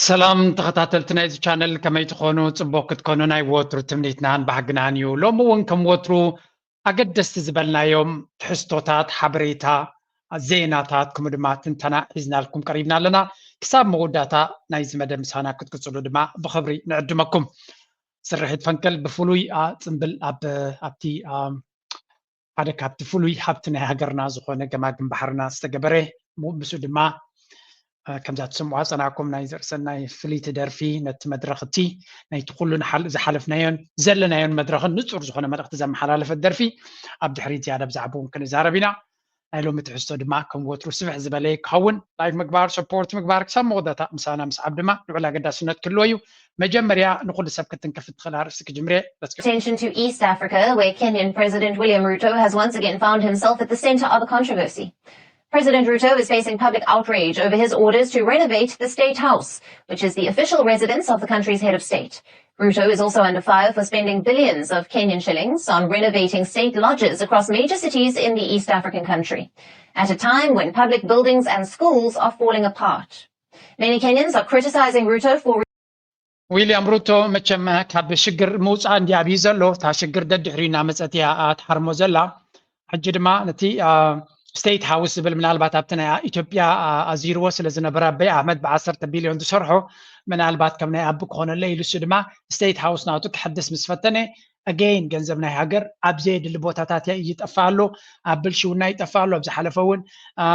ሰላም ተኸታተልቲ ናይዚ ቻነል፣ ከመይ ትኾኑ? ጽቡቕ ክትኮኑ ናይ ወትሩ ትምኒትናን ባህግናን እዩ። ሎሚ እውን ከም ወትሩ ኣገደስቲ ዝበልናዮም ትሕዝቶታት፣ ሓበሬታ፣ ዜናታት፣ ከምኡ ድማ ትንተና ሒዝናልኩም ቀሪብና ኣለና። ክሳብ መወዳእታ ናይዚ መደብ ምሳና ክትቅጽሉ ድማ ብኽብሪ ንዕድመኩም። ስርሒት ፈንቅል ብፍሉይ፣ ኣ፣ ጽምብል ኣብ፣ ኣብቲ፣ ኣ፣ ሓደ ካብቲ ፍሉይ ሃብቲ ናይ ሃገርና ዝኾነ ገማግም ባሕርና ዝተገበረ፣ ሙ-፣ ምስኡ ድማ፣ እ፣ ከምዛ ትሰምዑዋ ጸናሕኩም ናይ ዘርእሰናይ ፍልይቲ ደርፊ ነቲ መድረኽ እቲ ናይቲ ኩሉ ንሓል-፣ ዝሓለፍናዮን ዘለናዮን መድረኽን ንጹር ዝኾነ መልእኽቲ ዘመሓላለፈት ደርፊ፣ ኣብ ድሕሪት ዝያዳ ብዛዕባኡ እውን ክንዛረብ ኢና። ናይ ሎሚ ትሕዝቶ ድማ ከም ወትሩ ስፍሕ ዝበለ ክኸውን። ላይክ ምግባር፣ ሰፖርት ምግባር፣ ክሳብ መወዳእታ ምሳና ምስዓብ ድማ ልዑል ኣገዳስነት ክህልዎ እዩ። መጀመርያ ንኹሉ ሰብ ክትንክፍ እትኽእል ኣርእስቲ ክጅምር እየ። Let's go። Attention to East Africa, where Kenyan President William Ruto has once again found himself at the center of a controversy. President Ruto is facing public outrage over his orders to renovate the State House, which is the official residence of the country's head of state. Ruto is also under fire for spending billions of Kenyan shillings on renovating state lodges across major cities in the East African country, at a time when public buildings and schools are falling apart. Many Kenyans are criticizing Ruto for ዊልያም ሩቶ መቸም ካብ ሽግር ምውፃእ እንዲ ኣብዩ ዘሎ፣ እታ ሽግር ደድሕሪኡ እናመፀት እያ፣ ኣ፣ ትሓርሞ ዘላ። ሕጂ ድማ ነቲ፣ ኣ፣ ስቴት ሃውስ ዝብል ምናልባት ኣብቲ ናይ ኢትዮጵያ፣ ኣ፣ ኣዚርዎ ስለ ዝነበረ ኣበይ ኣሕመድ ብዓሰርተ ቢልዮን ዝሰርሖ ምናልባት ከም ናይ ኣቢ ክኾነለ ኢሉ እሱ ድማ ስቴት ሃውስ ናቱ ክሕድስ ምስ ፈተነ ኣገይን ገንዘብ ናይ ሃገር ኣብ ዘየድሊ ቦታታት እያ ይጠፍእ ኣሎ፣ ኣብ ብልሽውና ይጠፍእ ኣሎ። ኣብ ዝሓለፈ እውን፣ ኣ፣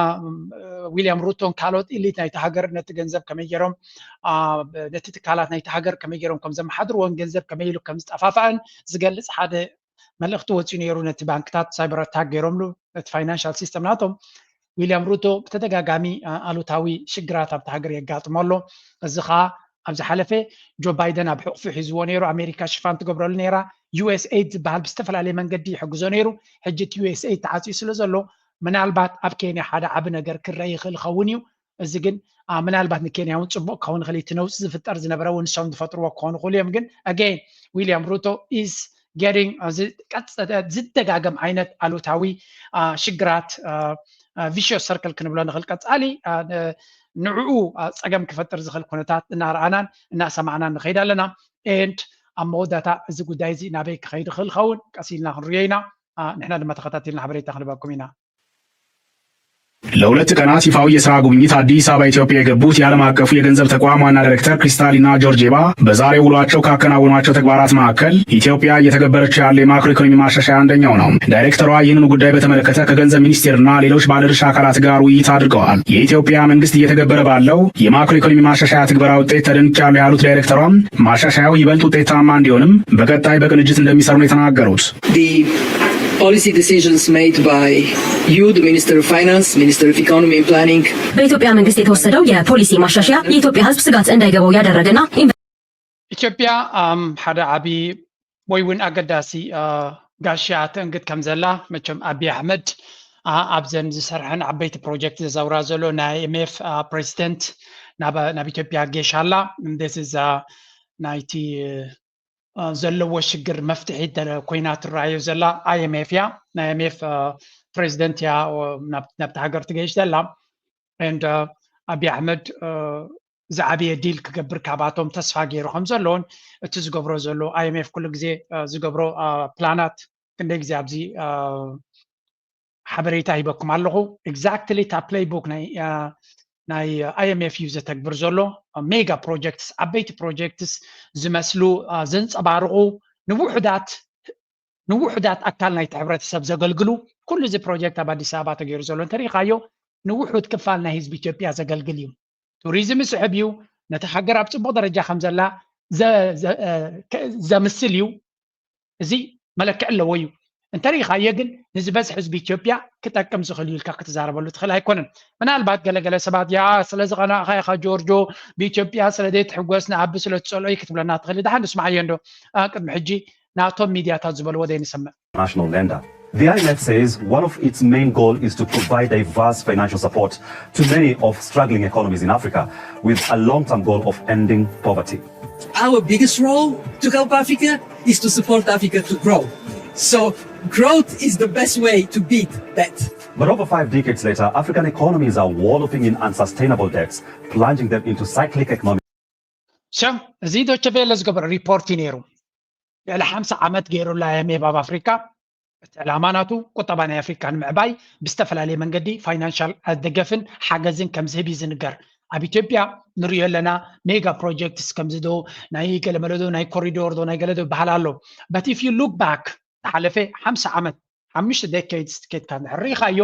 ዊልያም ሩቶን ካልኦት ኢሊት ናይቲ ሃገር ነቲ ገንዘብ ከመይ ገይሮም፣ ኣ፣ ነቲ ትካላት ናይቲ ሃገር ከመይ ገይሮም ከም ዘመሓድርዎን ገንዘብ ከመይ ኢሉ ከም ዝጠፋፍኣን ዝገልጽ ሓደ መልእኽቲ ወጺኡ ነይሩ። ነቲ ባንክታት ሳይበር ኣታክ ገይሮምሉ፣ ነቲ ፋይናንሻል ሲስተም ናቶም። ዊልያም ሩቶ ብተደጋጋሚ፣ ኣ፣ ኣሉታዊ ሽግራት ኣብቲ ሃገር የጋጥሞ ኣሎ። እዚ ኸኣ ኣብ ዝሓለፈ ጆ ባይደን ኣብ ሕቑፉ ሒዝዎ ነይሩ፣ ኣሜሪካ ሽፋን ትገብረሉ ነይራ፣ ዩ ኤስ ኤይድ ዝበሃል ብዝተፈላለየ መንገዲ ይሕግዞ ነይሩ። ሕጂ እቲ ዩ ኤስ ኤይድ ተዓጽዩ ስለ ዘሎ ምናልባት ኣብ ኬንያ ሓደ ዓቢ ነገር ክረአ ይኽእል ይኸውን እዩ። እዚ ግን፣ ኣ፣ ምናልባት ንኬንያ እውን ጽቡቕ ክኸውን ይኽእል እዩ። እቲ ነውጺ ዝፍጠር ዝነበረ እውን ንሶም ዝፈጥርዎ ክኾኑ ይኽእሉ እዮም። ግን ኣገይን ዊልያም ሩቶ ኢዝ ጌቲንግ፣ አ፣ ዝ-፣ ቀጽ-፣ ዝደጋገም ዓይነት ኣሉታዊ፣ አ፣ ሽግራት፣ አ፣ አ፣ ቪሽየስ ሰርክል ክንብሎ ንኽእል። ቀጻሊ፣ አ፣ ን-፣ ንዕኡ፣ አ፣ ጸገም ክፈጥር ዝኽእል ኩነታት እናረኣናን እናሰማዕናን ንኸይድ ኣለና። ኤንድ ኣብ መወዳእታ እዚ ጉዳይ እዚ ናበይ ክኸይድ ይኽእል ይኸውን ቀስ ኢልና ክንርእዮ ኢና። አ፣ ንሕና ድማ ተኸታቲልና ሓበሬታ ክንህበኩም ኢና። ለሁለት ቀናት ይፋዊ የስራ ጉብኝት አዲስ አበባ ኢትዮጵያ የገቡት የዓለም አቀፉ የገንዘብ ተቋም ዋና ዳይሬክተር ክሪስታሊና ጆርጂየቫ በዛሬው ውሏቸው ካከናወኗቸው ተግባራት መካከል ኢትዮጵያ እየተገበረችው ያለ የማክሮ ኢኮኖሚ ማሻሻያ አንደኛው ነው። ዳይሬክተሯ ይህንኑ ጉዳይ በተመለከተ ከገንዘብ ሚኒስቴርና ሌሎች ባለድርሻ አካላት ጋር ውይይት አድርገዋል። የኢትዮጵያ መንግስት እየተገበረ ባለው የማክሮ ኢኮኖሚ ማሻሻያ ትግበራ ውጤት ተደንቄያለሁ ያሉት ዳይሬክተሯ ማሻሻያው ይበልጥ ውጤታማ እንዲሆንም በቀጣይ በቅንጅት እንደሚሰሩ ነው የተናገሩት። The policy decisions made by you, the Minister of Finance, Minister of Economy and Planning, በኢትዮጵያ መንግስት የተወሰደው የፖሊሲ ማሻሻያ የኢትዮጵያ ሕዝብ ስጋት እንዳይገባው ያደረገና ኢትዮጵያ፣ ኣም፣ ሓደ ዓቢ ወይ እውን ኣገዳሲ፣ አ፣ ጋሻ ተእንግድ ከም ዘላ መቸም ኣቢ ኣሕመድ፣ አ፣ ኣብዘን ዝሰርሐን ዓበይቲ ፕሮጀክት ዘዛውራ ዘሎ ናይ ኣይ ኤም ኤፍ፣ አ፣ ፕሬዚደንት ናብ፣ ናብ ኢትዮጵያ ጌሻ ኣላ። This is፣ አ፣ ናይቲ፣ አ፣ ዘለዎ ሽግር መፍትሒ ደ-፣ ኮይና ትረኣዮ ዘላ ኣይ ኤም ኤፍ እያ። ናይ ኣይ ኤም ኤፍ፣ አ፣ ፕሬዚደንት እያ፣ ኦ፣ ናብ፣ ናብቲ ሃገር ትገይሽ ዘላ። And፣ አ፣ ኣቢ ኣሕመድ፣ አ፣ ዝዓበየ ዲል ክገብር ካብኣቶም ተስፋ ገይሩ ከም ዘሎን እቲ ዝገብሮ ዘሎ ኣይ ኤም ኤፍ ኩሉ ግዜ፣ አ፣ ዝገብሮ፣ አ፣ ፕላናት ክንደይ ግዜ ኣብዚ፣ አ፣ ሓበሬታ ሂበኩም ኣለኹ። ኤግዛክትሊ እታ ፕሌይ ቡክ ናይ፣ አ፣ ናይ ኣይ ኤም ኤፍ እዩ ዘተግብር ዘሎ። ሜጋ ፕሮጀክትስ፣ ዓበይቲ ፕሮጀክትስ ዝመስሉ፣ አ፣ ዘንጸባርቑ ንውሑዳት፣ ንውሑዳት ኣካል ናይቲ ሕብረተሰብ ዘገልግሉ ኩሉ እዚ ፕሮጀክት ኣብ ኣዲስ ኣበባ ተገይሩ ዘሎ እንተሪኢኻዮ ንውሑድ ክፋል ናይ ህዝቢ ኢትዮጵያ ዘገልግል እዩ። ቱሪዝም ይስሕብ እዩ። ነቲ ሃገር ኣብ ጽቡቕ ደረጃ ከም ዘላ ዘ-፣ ዘ-፣ እ፣ ከ-፣ ዘምስል እዩ። እዚ መለክዒ ኣለዎ እዩ። እንተሪኢኻዮ ግን ንዝበዝሕ ህዝቢ ኢትዮጵያ ክጠቅም ዝኽእል እዩ ኢልካ ክትዛረበሉ ትኽእል ኣይኮነን። ምናልባት ገለገለ ሰባት፣ "ያ፣ ስለ ዝቐናእኻ ኢኻ ጆርጆ፣ ብኢትዮጵያ ስለ ዘይትሕጎስ ንኣቢ ስለ ትጸልኦ እዩ" ክትብለና ትኽእል። ደሓን ንስምዓዮ እንዶ፣ አ፣ ቅድሚ ሕጂ ናቶም ሚድያታት ዝበልዎ ዘይንሰምዕ። National lender. The I M F says one of its main goal is to provide diverse financial support to many of struggling economies in Africa, with a long-term goal of ending poverty. Our biggest role to help Africa is to support Africa to grow. So growth is the best way to beat debt. But over five decades later, African economies are wallowing in unsustainable debts, plunging them into cyclic economic ሸም እዚ ዶቸቬለ ዝገበረ ሪፖርት እዩ ነይሩ። ልዕሊ ሓምሳ ዓመት ገይሩላ ኣይ ኤም ኤፍ ኣብ ኣፍሪካ። እቲ ዕላማ ናቱ ቁጠባ ናይ ኣፍሪካ ንምዕባይ ብዝተፈላለየ መንገዲ ፋይናንሻል ደገፍን ሓገዝን ከም ዝህብ እዩ ዝንገር። ኣብ ኢትዮጵያ ንሪኦ ኣለና። ሜጋ ፕሮጀክትስ ከምዚ ዶ ናይ ገለመለ ዶ ናይ ኮሪዶር ዶ ናይ ገለ ዶ ይበሃል ኣሎ። But if you look back ዝሓለፈ ሓምሳ ዓመት ሓሙሽተ ዴኬድስ ከድካ እንድሕር ርኢኻዮ፣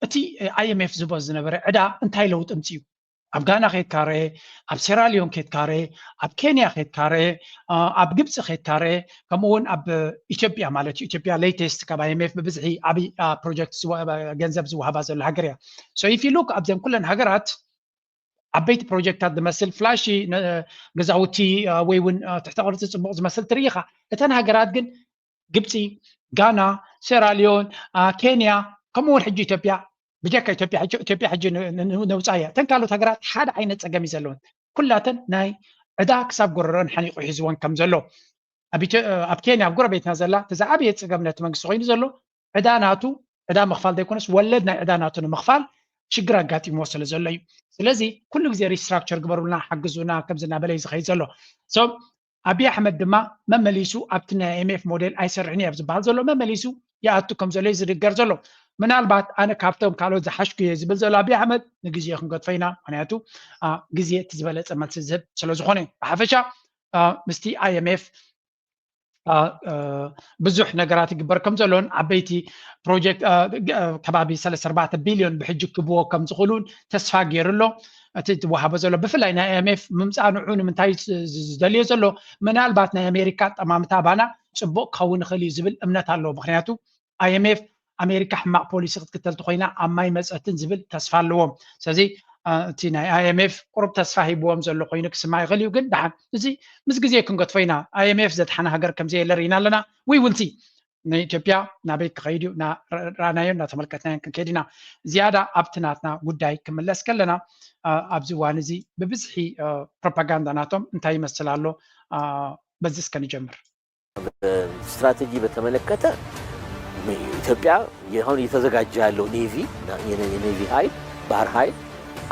እቲ ኣይ ኤም ኤፍ ዝቦ ዝነበረ ዕዳ እንታይ ለውጢ ምፅዩ? ኣብ ጋና ከድካ ርአ፣ ኣብ ሴራሊዮን ከድካ ርአ፣ ኣብ ኬንያ ከድካ ርአ፣ ኣብ ግብፂ ከድካ ርአ፣ ከምኡ እውን ኣብ ኢትዮጵያ ማለት እዩ። ኢትዮጵያ ሌተስት ካብ ኣይ ኤም ኤፍ ብብዝሒ ዓብዪ ፕሮጀክት ገንዘብ ዝወሃባ ዘሎ ሃገር እያ። So if you look ኣብዘን ኩለን ሃገራት ዓበይቲ ፕሮጀክታት ዝመስል ፍላሺ ገዛውቲ ወይ እውን ትሕተ ቅርፂ ፅቡቕ ዝመስል ትርኢ ኢኻ። እተን ሃገራት ግን ግብፂ፣ ጋና፣ ሴራሊዮን፣ ኬንያ ከምኡ እውን ሕጂ ኢትዮጵያ፣ ብጀካ ኢትዮጵያ ሕጂ ኢትዮጵያ ሕጂ ነውፃያ። እተን ካልኦት ሃገራት ሓደ ዓይነት ፀገም እዩ ዘለወን። ኩላተን ናይ ዕዳ ክሳብ ጎረረን ሓኒቑ ሒዝወን ከም ዘሎ ኣብ ኬንያ ኣብ ጎረቤትና ዘላ እቲ ዝዓበየ ፀገም ነቲ መንግስቲ ኮይኑ ዘሎ ዕዳ ናቱ ዕዳ ምኽፋል ዘይኮነስ ወለድ ናይ ዕዳ ናቱ ንምኽፋል ሽግር ኣጋጢምዎ ስለ ዘሎ እዩ። ስለዚ ኩሉ ግዜ ሪስትራክቸር ግበሩልና፣ ሓግዙና ከምዚ እናበለ እዩ ዝኸይድ ዘሎ። So ኣብይ ኣሕመድ ድማ መመሊሱ ኣብቲ ናይ ኣይ ኤም ኤፍ ሞዴል ኣይሰርሕን እዩ ኣብ ዝበሃል ዘሎ መመሊሱ ይኣቱ ከም ዘሎ እዩ ዝድገር ዘሎ። ምናልባት ኣነ ካብቶም ካልኦት ዝሓሽኩ እየ ዝብል ዘሎ ኣብይ ኣሕመድ ንግዜ ክንገድፎ ኢና። ምክንያቱ ግዜ እቲ ዝበለፀ መልሲ ዝህብ ስለዝኾነ ብሓፈሻ ምስቲ ኣይ ኤም ኤፍ ብዙሕ ነገራት ይግበር ከም ዘሎን ዓበይቲ ፕሮጀክት ከባቢ ሰለስተ ኣርባዕተ ቢልዮን ብሕጂ ክብዎ ከም ዝኽእሉን ተስፋ ገይሩ ኣሎ። እቲ ዝወሃቦ ዘሎ ብፍላይ ናይ ኣይ ኤም ኤፍ ምምፃእ ንዑ ንምንታይ ዝደልዮ ዘሎ ምናልባት ናይ ኣሜሪካ ጠማምታ ባና ፅቡቅ ክኸውን ይኽእል እዩ ዝብል እምነት ኣለዎ። ምክንያቱ ኣይ ኤም ኤፍ ኣሜሪካ ሕማቅ ፖሊሲ ክትክተል ተኮይና ኣብ ማይ መፀትን ዝብል ተስፋ ኣለዎም። ስለዚ እቲ ናይ ኣይ ኤም ኤፍ ቁሩብ ተስፋ ሂብዎም ዘሎ ኮይኑ ክስማዕ ይኽእል እዩ። ግን ደሓን እዚ ምስ ግዜ ክንገድፎ ኢና። ኣይ ኤም ኤፍ ዘድሓነ ሃገር ከምዘየለ ርኢና ኣለና። We will see ንኢትዮጵያ ናበይ ክኸይድ እዩ ረኣናዮ እናተመልከትናዮ ክንከይድ ኢና። ዝያዳ ኣብቲ ናትና ጉዳይ ክምለስ ከለና ኣብዚ እዋን እዚ ብብዝሒ ፕሮፓጋንዳ ናቶም እንታይ ይመስል ኣሎ በዚ እስከ ንጀምር። ስትራቴጂ በተመለከተ ኢትዮጵያ አሁን እየተዘጋጀ ያለው ኔቪ የኔቪ ኃይል ባህር ኃይል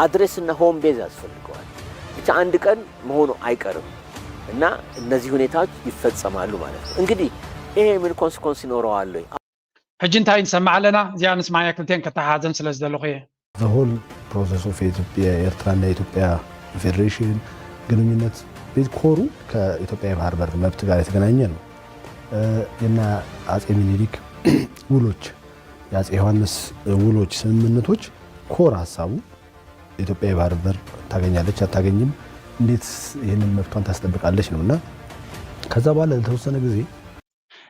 አድሬስ እና ሆም ቤዝ ያስፈልገዋል። ብቻ አንድ ቀን መሆኑ አይቀርም እና እነዚህ ሁኔታዎች ይፈጸማሉ ማለት ነው። እንግዲህ ይሄ ምን ኮንስኮንስ ይኖረዋል ወይ? ሕጂ እንታይ ንሰማዕ ኣለና? እዚኣ ንስማያ ክልቴን ከተሓዘን ስለ ዝደለኹ እየ። The whole process of የኤርትራና የኢትዮጵያ ፌዴሬሽን ግንኙነት ቤት ኮሩ ከኢትዮጵያ የባህር በር መብት ጋር የተገናኘ ነው። የና አጼ ሚኒሊክ ውሎች፣ የአጼ ዮሐንስ ውሎች፣ ስምምነቶች ኮር ሀሳቡ ኢትዮጵያ የባህር በር ታገኛለች አታገኝም፣ እንዴት ይህንን መብቷን ታስጠብቃለች ነው እና ከዛ በኋላ ለተወሰነ ጊዜ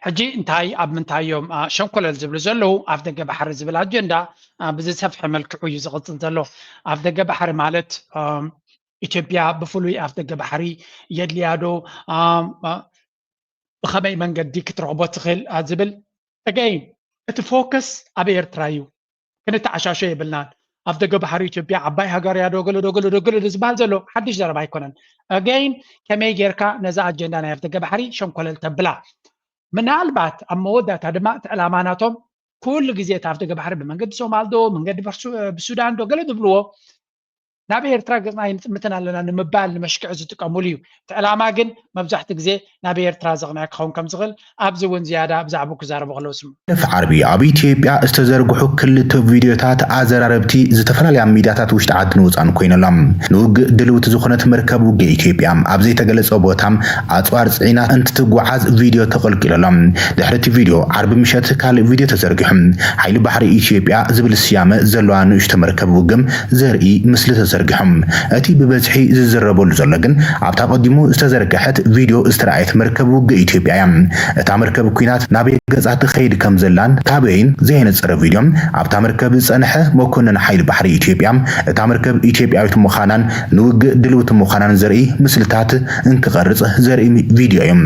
ሕጂ እንታይ ኣብ ምንታይ እዮም ሸንኮለል ዝብሉ ዘለዉ? ኣፍ ደገ ባሕሪ ዝብል ኣጀንዳ ብዝሰፍሐ መልክዑ እዩ ዝቕፅል ዘሎ። ኣፍ ደገ ባሕሪ ማለት ኢትዮጵያ ብፍሉይ ኣፍ ደገ ባሕሪ የድልያ ዶ? ብኸመይ መንገዲ ክትረኽቦ ትኽእል ዝብል። Again እቲ ፎከስ ኣብ ኤርትራ እዩ። ክንተዓሻሾ የብልናን። ኣፍ ደገ ባሕሪ ኢትዮጵያ ዓባይ ሃገር እያ ዶ ገለ ዶ ገለ ዶ ገለ ዶ ዝበሃል ዘሎ ሓድሽ ዘረባ ኣይኮነን። Again ከመይ ጌርካ ነዛ ኣጀንዳ ናይ ኣፍ ደገ ባሕሪ ሸንኮለል ተብላ? ምናልባት ኣብ መወዳእታ ድማ እቲ ዕላማ ናቶም ኩሉ ግዜ እቲ ኣፍ ደገ ባሕሪ ብመንገዲ ሶማል ዶ መንገዲ ብሱዳን ዶ ገለ ዝብልዎ ናብ ኤርትራ ገፅና ኣይንጥምትን ኣለና ንምባል ንመሽክዕ ዝጥቀሙሉ እዩ። እቲ ዕላማ ግን መብዛሕትኡ ግዜ ናብ ኤርትራ ዘቕንዐ ክኸውን ከም ዝኽእል ኣብዚ እውን ዝያዳ ብዛዕባኡ ክዛረቡ ከለዉ ስምዑ። ሓለፈ ዓርቢ ኣብ ኢትዮጵያ ዝተዘርግሑ ክልተ ቪድዮታት ኣዘራረብቲ ዝተፈላለያ ሚድያታት ውሽጢ ዓድን ወፃእን ኮይነሎም። ንውግእ ድልውቲ ዝኾነት መርከብ ውግእ ኢትዮጵያ ኣብ ዘይተገለፀ ቦታ ኣፅዋር ፅዒና እንትትጓዓዝ ቪድዮ ተቐልቂሉሎም። ድሕሪ እቲ ቪድዮ ዓርቢ ምሸት ካልእ ቪድዮ ተዘርጊሑ። ሓይሊ ባሕሪ ኢትዮጵያ ዝብል ስያመ ዘለዋ ንእሽቶ መርከብ ውግእ ዘርኢ ምስሊ ተዘርጊሑ። እቲ ብበዝሒ ዝዝረበሉ ዘሎ ግን ኣብታ ኣቐዲሙ ዝተዘርገሐት ቪድዮ ዝተረኣየት መርከብ ውግእ ኢትዮጵያ እያ። እታ መርከብ ኲናት ናበይ ገጻ ትኸይድ ከም ዘላን ካበይን ዘየነጸረ ቪድዮ ኣብታ መርከብ ዝጸንሐ መኮንን ሓይሊ ባሕሪ ኢትዮጵያ እታ መርከብ ኢትዮጵያዊት ምዃናን ንውግእ ድልውቲ ምዃናን ዘርኢ ምስልታት እንክቐርጽ ዘርኢ ቪድዮ እዩ።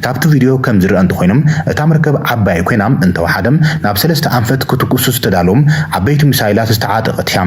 ካብቲ ቪድዮ ከም ዝረአ እንተኾይኑ እታ መርከብ ዓባይ ኮይና እንተወሓደ ናብ ሰለስተ ኣንፈት ክትኩሱ ዝተዳለዉ ዓበይቲ ሚሳይላት ዝተዓጠቐት እያ።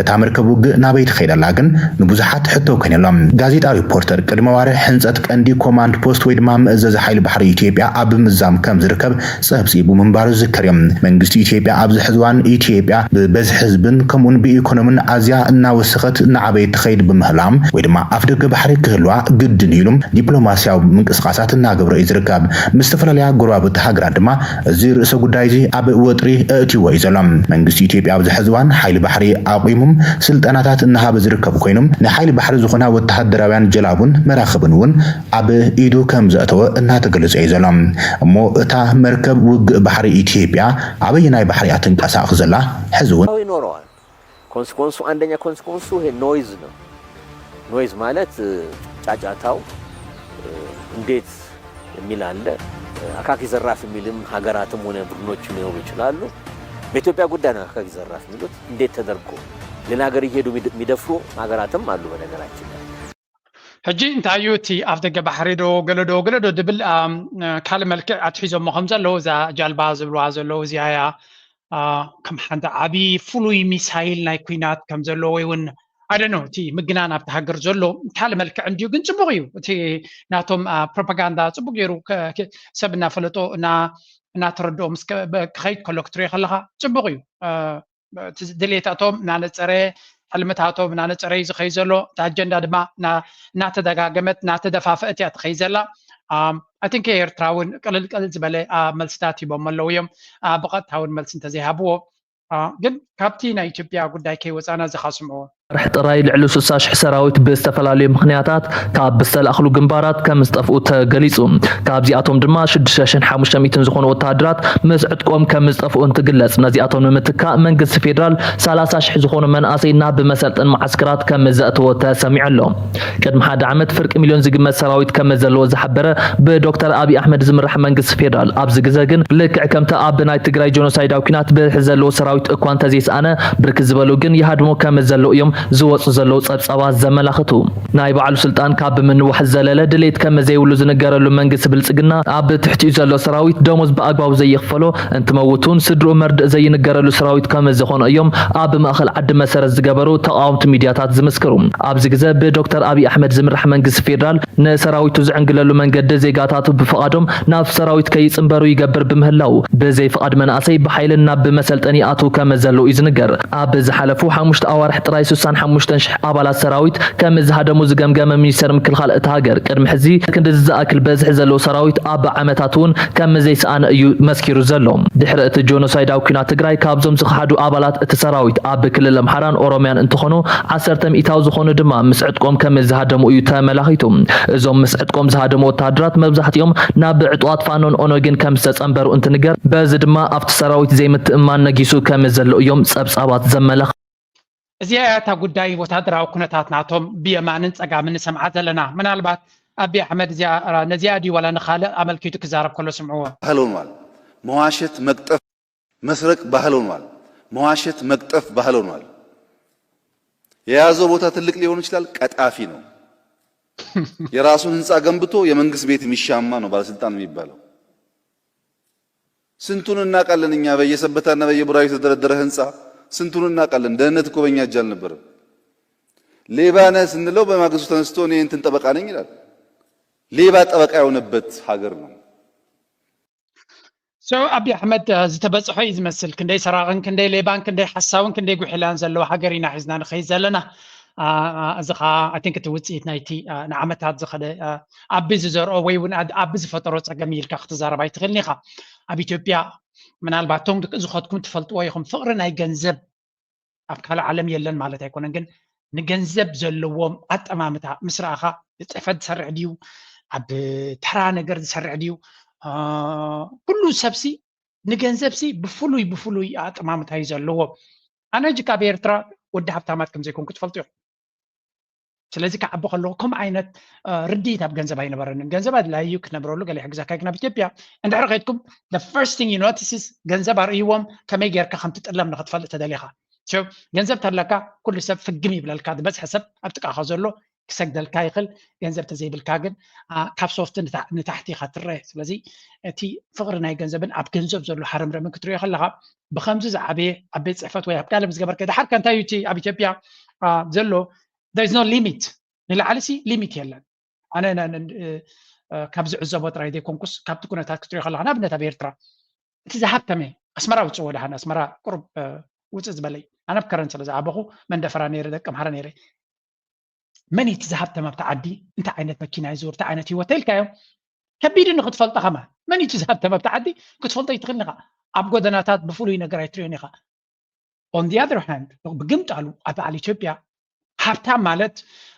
እታ መርከብ ውግእ ናበይ ትኸይድ? ደላ ግን ንብዙሓት ሕቶ ኮይነሎም። ጋዜጣ ሪፖርተር ቅድሚ ዋርሕ ህንፀት ቀንዲ ኮማንድ ፖስት ወይ ድማ መእዘዚ ሓይሊ ባሕሪ ኢትዮጵያ ኣብ ምዛም ከም ዝርከብ ፀብፂቡ ምንባሩ ዝዝከር እዩ። መንግስቲ ኢትዮጵያ ኣብዚ ሕዚ እዋን ኢትዮጵያ ብበዝሒ ህዝብን ከምኡውን ብኢኮኖሚን ኣዝያ እናወሰኸት እናዓበየት ትኸይድ ብምህላም ወይ ድማ ኣፍ ደገ ባሕሪ ክህልዋ ግድን ኢሉ ዲፕሎማሲያዊ ምንቅስቃሳት እናገብረ እዩ ዝርከብ። ምስ ዝተፈላለያ ጎረባብቲ ሃገራት ድማ እዚ ርእሰ ጉዳይ እዚ ኣብ ወጥሪ ኣእትይዎ እዩ ዘሎ። መንግስቲ ኢትዮጵያ ኣብዚ ሕዚ እዋን ሓይሊ ባሕሪ ኣቑሙ ስልጠናታት እናሃበ ዝርከብ ኮይኑ ንሓይሊ ባሕሪ ዝኾና ወተሃደራውያን ጀላቡን መራኽብን እውን ኣብ ኢዱ ከም ዘእተወ እናተገለጸ እዩ ዘሎ። እሞ እታ መርከብ ውግእ ባሕሪ ኢትዮጵያ ኣበየናይ ባሕሪ እያ ትንቀሳቐስ ዘላ? ሕዚ እውን ይኖረዋል። ኮንስኮንሱ አንደኛ ኮንስኮንሱ ይሄ ኖይዝ ነው። ኖይዝ ማለት እ፣ ጫጫታው እ፣ እንዴት የሚል አለ። እ፣ አካኪ ዘራፍ የሚልም ሀገራትም ሆነ ቡድኖች ሊኖሩ ይችላሉ። በኢትዮጵያ ጉዳይ ነው አካኪ ዘራፍ የሚሉት። እንዴት ተደርጎ ሌላ ሀገር እየሄዱ የሚደ- የሚደፍሩ ሀገራትም አሉ። በነገራችን ላይ ሕጂ እንታይ እዩ እቲ ኣፍ ደገ ባሕሪ ዶ ገለ ዶ ገለ ዶ ድብል ኣም፣ ካልእ መልክዕ ኣትሒዞሞ ከም ዘለዉ እዛ ጃልባ ዝብልዋ ዘለዉ እዚኣ እያ። አ፣ ከም ሓንቲ ዓቢ ፍሉይ ሚሳይል ናይ ኩናት ከም ዘሎ ወይ እውን ኣደኖ እቲ ምግናን ኣብቲ ሃገር ዘሎ ካልእ መልክዕ እንድዩ ግን ጽቡቕ እዩ። እቲ ናቶም አ፣ ፕሮፓጋንዳ ጽቡቕ ገይሩ ከ- ከ- ሰብ እናፈለጦ እና እናተረድኦ ምስ ከ- በ- ክኸይድ ከሎ ክትሪኦ ከለኻ ጽቡቕ እዩ። አ፣ እቲ ድሌታቶም እናነጸረ ሕልምታቶም እናነጸረ እዩ ዝኸይ ዘሎ። እቲ ኣጀንዳ ድማ እና- እናተደጋገመት እናተደፋፈአት እያ ትኸይ ዘላ። ኣም፣ I think ኤርትራ እውን ቅልል ቅልል ዝበለ አ፣ መልስታት ሂቦም ኣለዉ እዮም። አ፣ ብቐጥታ እውን መልሲ እንተዘይሃብዎ አ፣ ግን ካብቲ ናይ ኢትዮጵያ ጉዳይ ከይወፃና እዚ ካስምዑ ጥራሕ ጥራይ ልዕሊ ስሳ ሽሕ ሰራዊት ብዝተፈላለዩ ምኽንያታት ካብ ዝተላእኽሉ ግንባራት ከም ዝጠፍኡ ተገሊጹ። ካብዚኣቶም ድማ ሽዱሽተ ሽሕን ሓሙሽተ ሚእትን ዝኾኑ ወተሃደራት ምስ ዕጥቆም ከም ዝጠፍኡ እንትግለጽ፣ ነዚኣቶም ንምትካእ መንግስቲ ፌዴራል ሰላሳ ሽሕ ዝኾኑ መናእሰይ ናብ መሰልጠን መዓስከራት ከም ዘእተወ ተሰሚዑ ኣሎ። ቅድሚ ሓደ ዓመት ፍርቂ ሚልዮን ዝግመት ሰራዊት ከም ዘለዎ ዝሓበረ ብዶክተር ኣብይ ኣሕመድ ዝምራሕ መንግስቲ ፌዴራል ኣብዚ ግዘ ግን ልክዕ ከምቲ ኣብ ናይ ትግራይ ጆኖሳይዳዊ ኲናት ብዝሒ ዘለዎ ሰራዊት እኳ እንተዘይሰኣነ ብርክት ዝበሉ ግን ይሃድሙ ከም ዘለዉ እዮም ዝወፁ ዘለዉ ፀብፃባት ዘመላኽቱ። ናይ ባዕሉ ስልጣን ካብ ብምንዋሕ ዝዘለለ ድሌት ከም ዘይብሉ ዝንገረሉ መንግስቲ ብልፅግና ኣብ ትሕቲኡ ዘሎ ሰራዊት ደሞዝ ብኣግባቡ ዘይኽፈሎ እንትመውት እውን ስድርኡ መርድእ ዘይንገረሉ ሰራዊት ከም ዝኾነ እዮም ኣብ ማእኸል ዓዲ መሰረት ዝገበሩ ተቃወምቲ ሚድያታት ዝምስክሩ። ኣብዚ ግዘ ብዶክተር ኣብይ ኣሕመድ ዝምራሕ መንግስቲ ፌዴራል ንሰራዊቱ ዝዕንግለሉ መንገዲ ዜጋታቱ ብፍቓዶም ናብ ሰራዊት ከይፅንበሩ ይገብር ብምህላው ብዘይ ፍቓድ መናእሰይ ብሓይሊ ናብ መሰልጠኒ ይኣትዉ ከም ዘለዉ እዩ ዝንገር። ኣብ ዝሓለፉ ሓሙሽተ ኣዋርሕ ጥራይ ስሳን ሓሙሽተን ሽሕ ኣባላት ሰራዊት ከም ዝሃደሙ ዝገምገመ ሚኒስተር ምክልኻል እታ ሃገር ቅድሚ ሕዚ ክንድዚ ዝኣክል በዝሒ ዘለዎ ሰራዊት ኣብ ዓመታት እውን ከም ዘይሰኣነ እዩ መስኪሩ ዘሎ። ድሕሪ እቲ ጆኖሳይዳዊ ኲናት ትግራይ ካብዞም ዝኸሓዱ ኣባላት እቲ ሰራዊት ኣብ ክልል ኣምሓራን ኦሮሚያን እንትኾኑ ዓሰርተ ሚእታዊ ዝኾኑ ድማ ምስ ዕጥቆም ከም ዝሃደሙ እዩ ተመላኺቱ። እዞም ምስ ዕጥቆም ዝሃደሙ ወተሃደራት መብዛሕትኦም ናብ ዕጡቓት ፋኖን ኦነግን ከም ዝተጸንበሩ እንትንገር፣ በዚ ድማ ኣብቲ ሰራዊት ዘይምትእምማን ነጊሱ ከም ዘሎ እዮም ጸብጻባት ዘመላኽቱ። እዚኣ እያ እታ ጉዳይ ወታደራዊ ኩነታት ናቶም ብየማንን ጸጋምን ንሰምዓ ዘለና። ምናልባት ኣቢ ኣሕመድ እዚኣ ነዚኣ ድዩ ዋላ ንኻልእ ኣመልኪቱ ክዛረብ ከሎ ስምዕዎ። ባህል ሆኗል። መዋሸት፣ መቅጠፍ፣ መስረቅ ባህል ሆኗል። መዋሸት፣ መቅጠፍ ባህል ሆኗል። የያዘው ቦታ ትልቅ ሊሆን ይችላል፣ ቀጣፊ ነው። የራሱን ህንፃ ገንብቶ የመንግስት ቤት የሚሻማ ነው ባለስልጣን የሚባለው። ስንቱን እናውቃለን እኛ፣ በየሰበታና በየቡራዩ የተደረደረ ህንፃ ስንቱን እናውቃለን። ደህንነት እኮ በእኛ እጅ አልነበረም። ሌባ ነህ ስንለው በማግስቱ ተነስቶ እኔ እንትን ጠበቃ ነኝ ይላል። ሌባ ጠበቃ የሆነበት ሀገር ነው። So ኣቢ ኣሕመድ አ፣ ዝተበፅሖ እዩ ዝመስል። ክንደይ ሰራቕን ክንደይ ሌባን ክንደይ ሓሳውን ክንደይ ጉሒላን ዘለዎ ሃገር ኢና ሒዝና ንኸይድ ዘለና። አ፣ አ፣ እዚ ኸዓ I think እቲ ውፅኢት ናይቲ አ፣ ንዓመታት ዝኸደ አ፣ ኣቢ ዝዘርኦ ወይ እውን ኣድ- ኣቢ ዝፈጠሮ ፀገም እዩ ኢልካ ክትዛረብ ኣይትኽእልን ኢኻ። ኣብ ኢትዮጵያ ምናልባት እቶም ደቂ ዝኸድኩም ትፈልጥዎ ኢኹም። ፍቕሪ ናይ ገንዘብ ኣብ ካልእ ዓለም የለን ማለት ኣይኮነን፣ ግን ንገንዘብ ዘለዎም ኣጠማምታ ምስ ረኣኻ ብፅሕፈት ዝሰርሕ ድዩ ኣብ ተራ ነገር ዝሰርሕ ድዩ አ፣ ኩሉ ሰብሲ ንገንዘብሲ ብፍሉይ ብፍሉይ ኣጠማምታ እዩ ዘለዎ። ኣነ ሕጂ ካብ ኤርትራ ወዲ ሃብታማት ከም ዘይኮንኩ ትፈልጡ ኢኹም። ስለዚ ክዓቢ ከለኹ ከምኡ ዓይነት አ፣ ርድኢት ኣብ ገንዘብ ኣይነበረንን። ገንዘብ ኣድላዩ ክትነብረሉ ገለ ይሕግዘካ እዩ፣ ግን ኣብ ኢትዮጵያ እንድሕር ከድኩም the first thing you notice is ገንዘብ ኣርእይዎም ከመይ ጌርካ ከም ትጥለም ንክትፈልጥ ተደሊኻ። So ገንዘብ ተለካ ኩሉ ሰብ ፍግም ይብለልካ፣ ዝበዝሐ ሰብ ኣብ ጥቃኻ ዘሎ ክሰግደልካ ይኽእል። ገንዘብ ተዘይብልካ ግን አ፣ ካብ ሶፍት ንታ- ንታሕቲ ኢኻ ትረአ። ስለዚ እቲ ፍቕሪ ናይ ገንዘብን ኣብ ገንዘብ ዘሎ ሃረምረምን ክትሪኦ ከለኻ ብኸምዚ ዝዓበየ ኣብ ቤት ፅሕፈት ወይ ኣብ ካልእ ዝገበርከ ድሓር ከ እንታይ እዩ እቲ ኣብ ኢትዮጵያ አ፣ ዘሎ there is no limit። ንላዕሊ ሲ ሊሚት የለን። ኣነ ነ- ነ- እ፣ እ፣ ካብ ዝዕዘቦ ጥራይ ዘይኮንኩስ ካብቲ ኩነታት ክትሪኦ ከለካ ንኣብነት ኣብ ኤርትራ እቲ ዝሃብተመ ኣስመራ ውፅእ ወደሃን ኣስመራ ቁሩብ እ፣ ውፅእ ዝበለይ ኣነ ኣብ ከረን ስለ ዝዓበኹ መንደፈራ ነይረ ደቂ ኣምሓራ ነይረ። መን እቲ ዝሃብተመ ኣብቲ ዓዲ እንታይ ዓይነት መኪና ይዝውር እንታይ ዓይነት ህይወት ተልካዮ ከቢድ ንክትፈልጦ ከማ መን እቲ ዝሃብተመ ኣብቲ ዓዲ ክትፈልጦ ይትኽእል ኢኻ። ኣብ ጎደናታት ብፍሉይ ነገር ኣይትሪኦን ኢኻ። On the other hand ብግምጣሉ ኣብ በዓል ኢትዮጵያ ሃብታም ማለት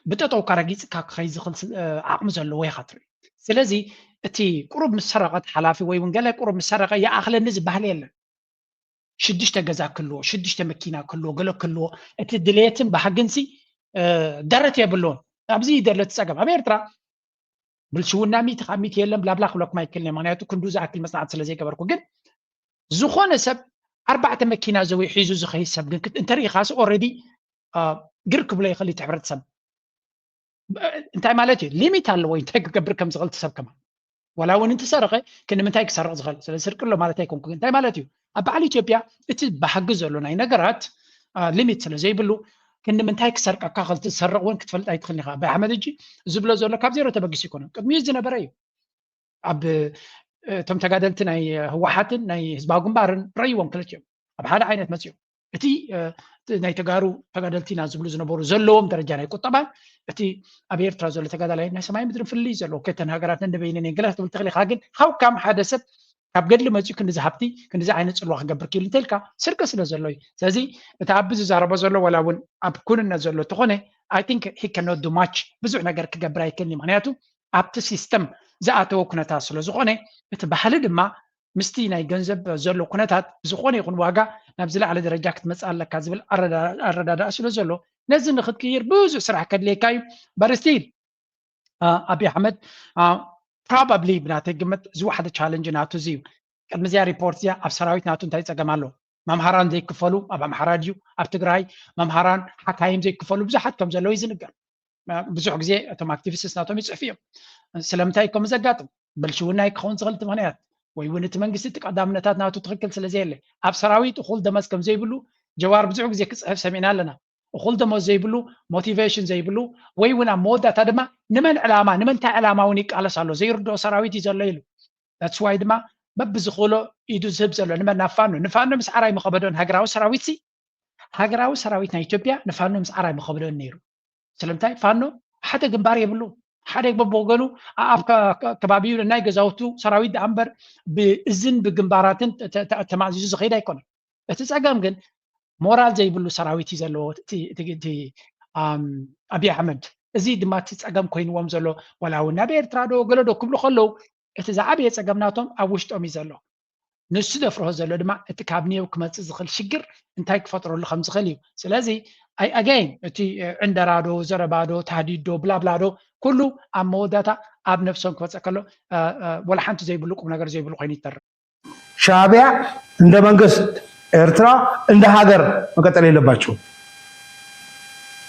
ብጠጠውካ ረጊፅካ ክኸይ ዝኽእል ስ- እ፣ ዓቕሚ ዘለዎ ኢኻ ትርኢ። ስለዚ እቲ ቁሩብ ምስ ሰረቐት ሓላፊ ወይ እውን ገለ ቁሩብ ምስ ሰረቐ ይኣኽለኒ ዝበሃል የለን። ሽዱሽተ ገዛ ክልዎ ሽዱሽተ መኪና ክልዎ ገለ ክልዎ እቲ ድሌትን ባህግንሲ እ፣ ደረት የብልዎን። ኣብዚ ይደሎ እቲ ፀገም ኣብ ኤርትራ ብልሽውና ሚእቲ ካብ ሚእቲ የለን ብላብላ ክብለኩም ኣይክልን እየ። ምክንያቱ ክንዱ ዝኣክል መፅናዕቲ ስለ ዘይገበርኩ ግን ዝኾነ ሰብ ኣርባዕተ መኪና ዘዊ ሒዙ ዝኸይድ ሰብ ግን ክት- እንተሪኢኻስ ኦልሬዲ ግር ክብሎ ይኽእል እቲ ሕብረተሰብ። እንታይ ማለት እዩ? ሊሚት ኣለዎ እንታይ ክገብር ከም ዝኽእል እቲ ሰብ ከማ ዋላ እውን እንተሰረቐ ክንምንታይ ክሰርቕ ዝኽእል ስለ ስርቂ ኣሎ ማለት ኣይኮንኩ እንታይ ማለት እዩ? ኣብ በዓል ኢትዮጵያ እቲ ባህጊ ዘሎ ናይ ነገራት ሊሚት ስለ ዘይብሉ ክንምንታይ ክሰርቀካ ክል ትሰርቕ እውን ክትፈልጥ ኣይትኽእል ኢኻ። ኣባይ ኣሕመድ እጂ ዝብሎ ዘሎ ካብ ዜሮ ተበጊሱ ኣይኮነን ቅድሚኡ ዝነበረ እዩ። ኣብ እቶም ተጋደልቲ ናይ ህወሓትን ናይ ህዝባዊ ግንባርን ረይዎም ክልቲኦም ኣብ ሓደ ዓይነት መፅኦም እቲ ናይ ተጋሩ ተጋደልቲ ኢና ዝብሉ ዝነበሩ ዘለዎም ደረጃ ናይ ቁጠባን እቲ ኣብ ኤርትራ ዘሎ ተጋዳላይ ናይ ሰማይ ምድርን ፍልልይ ዘለዎ ከተን ሃገራት ነንበይነን እየን ገለ ክትብል ትኽእል ኢኻ ግን how come ሓደ ሰብ ካብ ገድሊ መፅኡ ክንዲ ዝሃብቲ ክንዲ ዓይነት ፅልዋ ክገብር ክኢሉ እንተልካ ስርቂ ስለ ዘሎ እዩ። ስለዚ እቲ ኣብ ዝዛረቦ ዘሎ ዋላ እውን ኣብ ኩንነት ዘሎ እንተኾነ I think he cannot do much ብዙሕ ነገር ክገብር ኣይክእልን እዩ ምክንያቱ ኣብቲ ሲስተም ዝኣተወ ኩነታት ስለ ዝኾነ እቲ ባህሊ ድማ ምስቲ ናይ ገንዘብ ዘሎ ኩነታት ብዝኾነ ይኹን ዋጋ ናብ ዝለዓለ ደረጃ ክትመፅእ ኣለካ ዝብል ኣረዳድኣ ስለ ዘሎ ነዚ ንክትቅይር ብዙሕ ስራሕ ከድልየካ እዩ። But still ኣብይ ኣሕመድ probably ብናተይ ግምት ዝወሓደ challenge ናቱ እዚ እዩ። ቅድሚ እዚኣ ሪፖርት እዚኣ ኣብ ሰራዊት ናቱ እንታይ ፀገም ኣሎ? መምሃራን ዘይክፈሉ ኣብ ኣምሓራ ድዩ ኣብ ትግራይ መምሃራን ሓካይም ዘይክፈሉ ብዙሓት ከም ዘለዉ እዩ ዝንገር። ብዙሕ ግዜ እቶም ኣክቲቪስትስ ናቶም ይፅሕፉ እዮም። ስለምንታይ ከም ዘጋጥም ብልሽውና ክኸውን ዝኽእል እቲ ምክንያት ወይ እውን እቲ መንግስቲ እቲ ቀዳምነታት ናቱ ትኽክል ስለ ዘየለ ኣብ ሰራዊት እኹል ደመዝ ከም ዘይብሉ ጀዋር ብዙሕ ግዜ ክፅሕፍ ሰሚዕና ኣለና። እኹል ደሞዝ ዘይብሉ ሞቲቬሽን ዘይብሉ ወይ እውን ኣብ መወዳእታ ድማ ንመን ዕላማ ንመንታይ ዕላማ እውን ይቃለስ ኣሎ ዘይርድኦ ሰራዊት እዩ ዘሎ ኢሉ that's why ድማ በብዝኽእሎ ኢዱ ዝህብ ዘሎ ንመን ናብ ፋኖ ንፋኖ ምስ ዓራይ መኸበዶን ሃገራዊ ሰራዊት ሲ ሃገራዊ ሰራዊት ናይ ኢትዮጵያ ንፋኖ ምስ ዓራይ መኸበዶን ነይሩ ስለምንታይ ፋኖ ሓደ ግንባር የብሉ ሓደ በብወገኑ ኣብ ከባቢኡ ናይ ገዛውቱ ሰራዊት ደኣ እምበር ብእዝን ብግንባራትን ተማእዚዙ ዝኸይድ ኣይኮነን እቲ ፀገም ግን ሞራል ዘይብሉ ሰራዊት እዩ ዘለዎ እቲ ኣብይ ኣሕመድ እዚ ድማ እቲ ፀገም ኮይንዎም ዘሎ ዋላ እውን ናብ ኤርትራ ዶ ገለ ዶ ክብሉ ከለዉ እቲ ዝዓበየ ፀገም ናቶም ኣብ ውሽጦም እዩ ዘሎ ንሱ ዘፍርሆ ዘሎ ድማ እቲ ካብ ኒዮው ክመፅእ ዝኽእል ሽግር እንታይ ክፈጥረሉ ከም ዝኽእል እዩ ስለዚ ኣይ ኣገይን እቲ ዕንደራ ዶ ዘረባ ዶ ታህዲድ ዶ ብላብላ ዶ ኩሉ ኣብ መወዳእታ ኣብ ነብሶም ክመፀ ከሎ ወላ ሓንቲ ዘይብሉ ቁም ነገር ዘይብሉ ኮይኑ ይተርፍ ሻዕቢያ እንደ መንግስት ኤርትራ እንደ ሀገር መቀጠል የለባቸውም።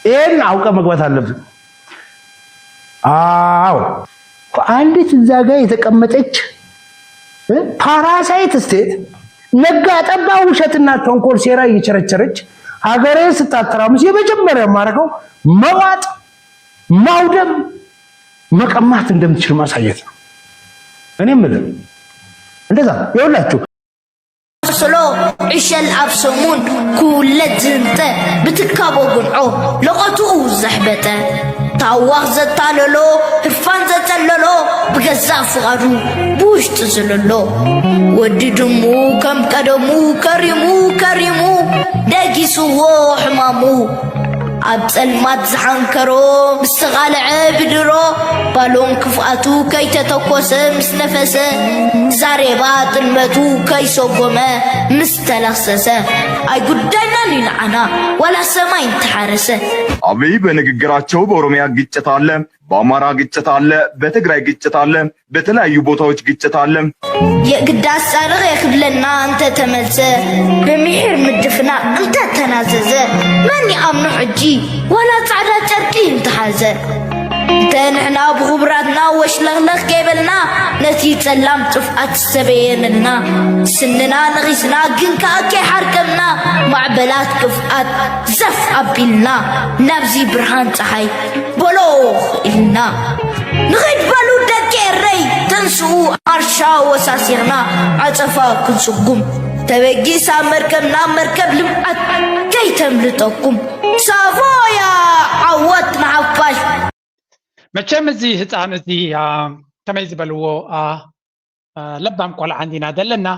ይህን አውቀ መግባት አለብን። አዎ አንዲት እዛ ጋ የተቀመጠች ፓራሳይት ስቴት ነጋ ጠባ ውሸትና ተንኮል ሴራ እየቸረቸረች ሀገሬን ስታተራምስ የመጀመሪያ የማረገው መዋጥ ማውደም መቀማት እንደምትችል ማሳየት ነው። እኔ የምልህ እንደዛ ይኸውላችሁ ስሎ ዕሸል ኣብ ሰሙን ክውለድ ዝህንጠ ብትካቦ ጉንዖ ለቐትኡ ዘሕበጠ ታዋኽ ዘታለሎ ህርፋን ዘጸለሎ ብገዛእ ፍቓዱ ብውሽጢ ዝለሎ ወዲ ድሙ ከም ቀደሙ ከሪሙ ከሪሙ ደጊስዎ ሕማሙ ኣብ ጸልማት ዝሓንከሮ ምስ ተቓልዐ ብድሮ ባሎም ክፍኣቱ ከይተተኮሰ ምስ ነፈሰ ዛሬባ ጥልመቱ ከይሰጎመ ምስ ተለኽሰሰ ኣይጉዳይናን እዩ ንዓና ዋላ ሰማይ እንተሓረሰ። ኣብይ በንግግራቸው በኦሮሚያ ግጭት አለ፣ በአማራ ግጭት አለ፣ በትግራይ ግጭት አለ፣ በተለያዩ ቦታዎች ግጭት አለ። የግዳስ ጻድቕ የክብለና እንተ ተመልሰ ብምሒር ምድፍና እንተ ተናዘዘ መን ይኣምኖ ሕጂ ዋላ ጻዕዳ ጨርቂ እንተሓዘ ንሕና ብኽቡራትና ወሽለኽለኽ ከይበልና፣ ነቲ ጸላም ጥፍኣት ዝተበየነልና፣ ስንና ነኺስና ግን ከኣ ከይሓርከምና፣ ማዕበላት ክፍኣት ዘፍ ኣቢልና፣ ናብዚ ብርሃን ጸሓይ በሎ ኢልና። ንኺድ በሉ ደቂ ኤረይ፣ ተንስኡ ኣርሻ ወሳሲርና፣ ዓጸፋ ክንጽጉም፣ ተበጊሳ መርከብና መርከብ ልምዓት ከይተምልጠኩም። ሳቮያ ዓወት ንሓፋሽ። መቸም እዚ ህፃን እዚ ከመይ ዝበልዎ ለባም ቆልዓ እንዲና ዘለና።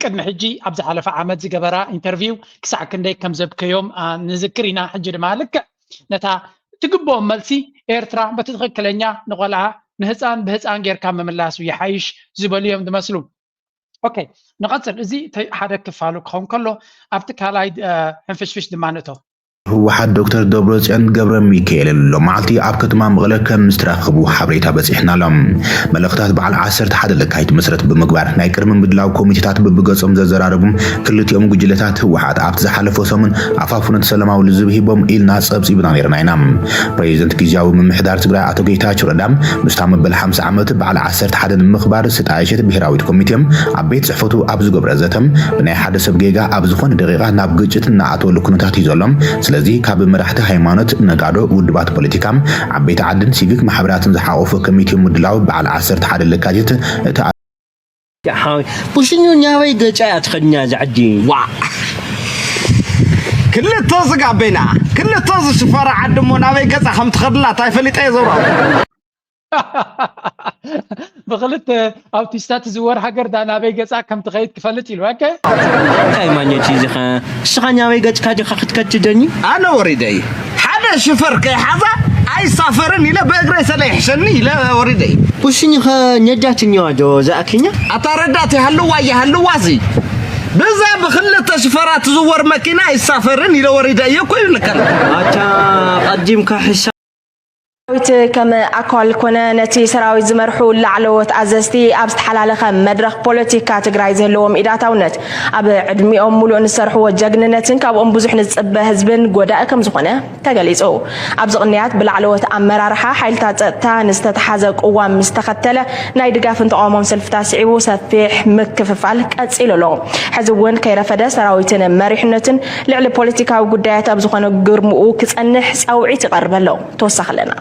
ቅድሚ ሕጂ ኣብ ዝሓለፈ ዓመት ዝገበራ ኢንተርቪው ክሳዕ ክንደይ ከም ዘብከዮም ንዝክር ኢና። ሕጂ ድማ ልክዕ ነታ ትግብኦም መልሲ ኤርትራ በቲ ትኽክለኛ ንቆልዓ ንህፃን ብህፃን ጌርካ ምምላሱ ይሓይሽ ዝበሉ እዮም ዝመስሉ። ኦኬ፣ ንቐፅል። እዚ ሓደ ክፋሉ ክኸውን ከሎ ኣብቲ ካልኣይ ሕንፍሽፍሽ ድማ ንእቶ። ህወሓት ዶክተር ደብረፅዮን ገብረሚካኤል ሎማዕልቲ ኣብ ከተማ መቐለ ከም ዝተራኸቡ ሓበሬታ በፂሕና ኣሎ። መልእኽታት በዓል ዓሰርተ ሓደ ለካቲት መሰረት ብምግባር ናይ ቅድሚ ምድላው ኮሚቴታት በብገፆም ዘዘራረቡ ክልቲኦም ጉጅለታት ህወሓት ኣብቲ ዝሓለፈ ሰሙን ኣፋፍኖት ሰላማዊ ልዝብ ሂቦም ኢልና ፀብፂብና ነይርና ኢና። ፕሬዚደንት ግዝያዊ ምምሕዳር ትግራይ ኣቶ ጌታቸው ረዳ ምስታ መበል ሓምሳ ዓመት በዓል ዓሰርተ ሓደ ንምኽባር ዝተጣየሸት ብሄራዊት ኮሚቴ ኣብ ቤት ፅሕፈቱ ኣብ ዝገብረ ዘተ ብናይ ሓደ ሰብ ጌጋ ኣብ ዝኾነ ደቂቓ ናብ ግጭት እናኣተወሉ ኩነታት እዩ ዘሎ። ስለዚ ካብ መራሕቲ ሃይማኖት፣ ነጋዶ፣ ውድባት ፖለቲካ፣ ዓበይቲ ዓድን ሲቪክ ማሕበራትን ዝሓቆፈ ኮሚቴ ምድላው በዓል ዓሰርተ ሓደ ለካቲት እቲ ሓወይ ቡሽኙ ናበይ ገጻ እያ ትኸድና እዛ ዓዲ። ዋእ ክልተ ዝጋቤና ክልተ ዝሽፈራ ዓዲ እሞ ናበይ ገጻ ከም ትኸድላ ታይ ፈሊጠ እየ ዘውራ ብክልተ ኣውቲስታ ትዝወር ሃገር ዳ ናበይ ገጻ ከም ትኸይድ ክፈልጥ ኢሉ። ኦኬ። እንታይ ማለት እዩ እዚ ኸ? ንስኻ ናበይ ገጽካ ዲኻ ክትከድ ትደኒ? ኣነ ወሪደ እየ። ሓደ ሽፈር ከይሓዛ ኣይሳፈርን ኢለ ብእግረይ ሰለ ይሕሸኒ ኢለ ወሪደ እየ። ውስኒ ኸ ነዳት እኒዋ ዶ ዝኣክኛ? ኣታ ረዳት ይሃልዋ ይሃልዋ ሲ ብዛ ብክልተ ሽፈራ ትዝወር መኪና ኣይሳፈርን ኢለ ወሪደ እየ እኮ ይብለካ ኣለኹ። ኣታ ቀዲምካ ሕሳብ ሰራዊት ከም ኣካል ኮነ ነቲ ሰራዊት ዝመርሑ ላዕለዎት ኣዘዝቲ ኣብ ዝተሓላለኸ መድረኽ ፖለቲካ ትግራይ ዝህልዎም ኢድ ኣእታውነት ኣብ ዕድሚኦም ሙሉእ ንዝሰርሕዎ ጀግንነትን ካብኦም ብዙሕ ንዝፅበ ህዝብን ጎዳኢ ከምዝኾነ ተገሊፁ። ኣብዚ ቅንያት ብላዕለዎት ኣመራርሓ ሓይልታት ፀጥታ ንዝተተሓዘ ቅዋም ምስ ተኸተለ ናይ ድጋፍን ተቓውሞን ሰልፍታት ስዒቡ ሰፊሕ ምክፍፋል ቀፂሉ ኣሎ። ሕዚ እውን ከይረፈደ ሰራዊትን መሪሕነቱን ልዕሊ ፖለቲካዊ ጉዳያት ኣብ ዝኾነ ግርምኡ ክፀንሕ ፃውዒት ይቐርብ ኣሎ። ተወሳኺ ኣለና።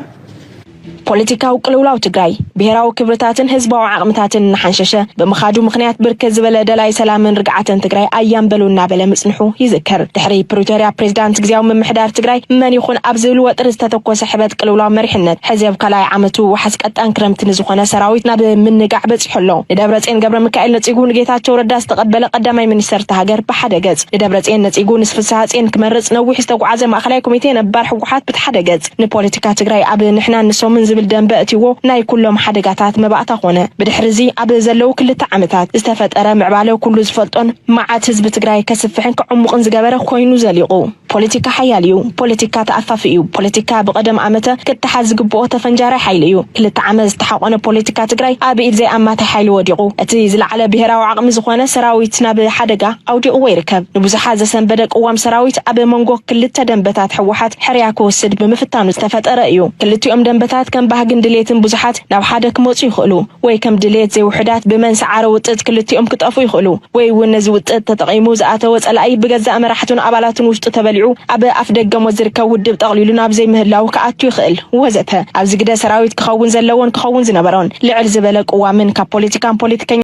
ፖለቲካዊ ቅልውላው ትግራይ ብሄራዊ ክብርታትን ህዝባዊ ዓቕምታትን እናሓንሸሸ ብምኻዱ ምኽንያት ብርክት ዝበለ ደላይ ሰላምን ርግዓትን ትግራይ ኣያምበሉ እናበለ ምፅንሑ ይዝከር። ድሕሪ ፕሪቶርያ ፕሬዚዳንት ግዝያዊ ምምሕዳር ትግራይ መን ይኹን ኣብ ዝብል ወጥሪ ዝተተኮሰ ሕበጥ ቅልውላው መሪሕነት ሕዚ ኣብ ካልኣይ ዓመቱ ወሓስ ቀጣን ክረምቲ ንዝኾነ ሰራዊት ናብ ምንጋዕ በፂሑ ኣሎ። ንደብረፅዮን ገብረሚካኤል ነፂጉ ንጌታቸው ረዳ ዝተቐበለ ቀዳማይ ሚኒስተር እታ ሃገር ብሓደ ገፅ ንደብረፅዮን ነፂጉ ንፍስሃፅዮን ክመርፅ ነዊሕ ዝተጓዓዘ ማእኸላይ ኮሚቴ ነባር ህወሓት ብቲ ሓደ ገፅ ንፖለቲካ ትግራይ ኣብ ንሕናን ንሶምን ዝብል ደንበ እትይዎ ናይ ኩሎም ሓደጋታት መባእታ ኮነ። ብድሕሪ እዚ ኣብ ዘለዉ ክልተ ዓመታት ዝተፈጠረ ምዕባለ ኩሉ ዝፈልጦን መዓት ህዝቢ ትግራይ ከስፍሕን ክዕሙቕን ዝገበረ ኮይኑ ዘሊቑ። ፖለቲካ ሓያል እዩ። ፖለቲካ ተኣፋፊ እዩ። ፖለቲካ ብቐደም ኣመተ ክተሓዝ ዝግብኦ ተፈንጃሪ ሓይሊ እዩ። ክልተ ዓመት ዝተሓቖነ ፖለቲካ ትግራይ ኣብ ኢድ ዘይኣማታይ ሓይሊ ወዲቑ። እቲ ዝለዓለ ብሄራዊ ዓቕሚ ዝኾነ ሰራዊት ናብ ሓደጋ ኣውዲቕዎ ይርከብ። ንብዙሓት ዘሰንበደ ቅዋም ሰራዊት ኣብ መንጎ ክልተ ደንበታት ህወሓት ሕርያ ክወስድ ብምፍታኑ ዝተፈጠረ እዩ። ክልቲኦም ደንበታት ከም ባህግን ድሌትን ብዙሓት ናብ ሓደ ክመፁ ይኽእሉ ወይ ከም ድሌት ዘይውሑዳት ብመን ሰዓረ ውጥጥ ክልቲኦም ክጠፍኡ ይኽእሉ ወይ እውን ነዚ ውጥጥ ተጠቒሙ ዝኣተወ ፀላኢ ብገዛእ መራሕቱን ኣባላቱን ውሽጡ ተበሊዑ ኣብ ኣፍ ደገ ሞት ዝርከብ ውድብ ጠቕሊሉ ናብ ዘይምህላው ክኣቱ ይኽእል ወዘተ። ኣብዚ ግደ ሰራዊት ክኸውን ዘለዎን ክኸውን ዝነበሮን ልዕል ዝበለ ቅዋምን ካብ ፖለቲካን ፖለቲከኛ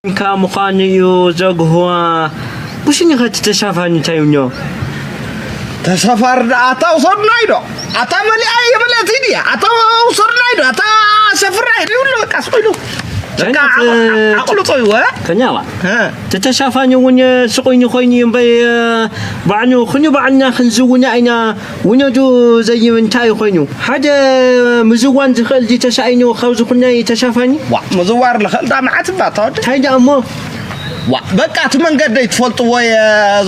ካ ምዃኑ እዩ ዘግህዋ። ብሽኒ ኸ እቲ ተሻፋኒ እንታይ ይብሎ? ተሳፋሪ ደኣ ኣታ ውሰዱና ኢዶ ኣታ መሊኣ እየ መለእቲ ድያ ኣታ ውሰዱና ኢዶ ኣታ ሸፍራ ኢሉ ይብሎ በቃ ስቕ ኢሉ በቃ ዓቕሉ- ዓቕሉ ፀይወ ከኛዋ እ፣ እቲ ተሻፋኒ እውን ስቑይኒ ኮይኑ እዩ እምበይ ባዕሉ ኩኒ ባዕልና ክንዝውና ኢና ውነዱ ዘይብ እንታይ ኮይኑ ሓደ ምዝዋን ዝኽእል ዲ ተሳኢኑ ካብ ዝኹናይ ተሻፋኒ ዋ ምዝዋር ልኽእል ዳ መዓት እባ ተወዲ እንታይ ደኣ እሞ ዋ በቃ እቲ መንገደይ ትፈልጥዎ እየ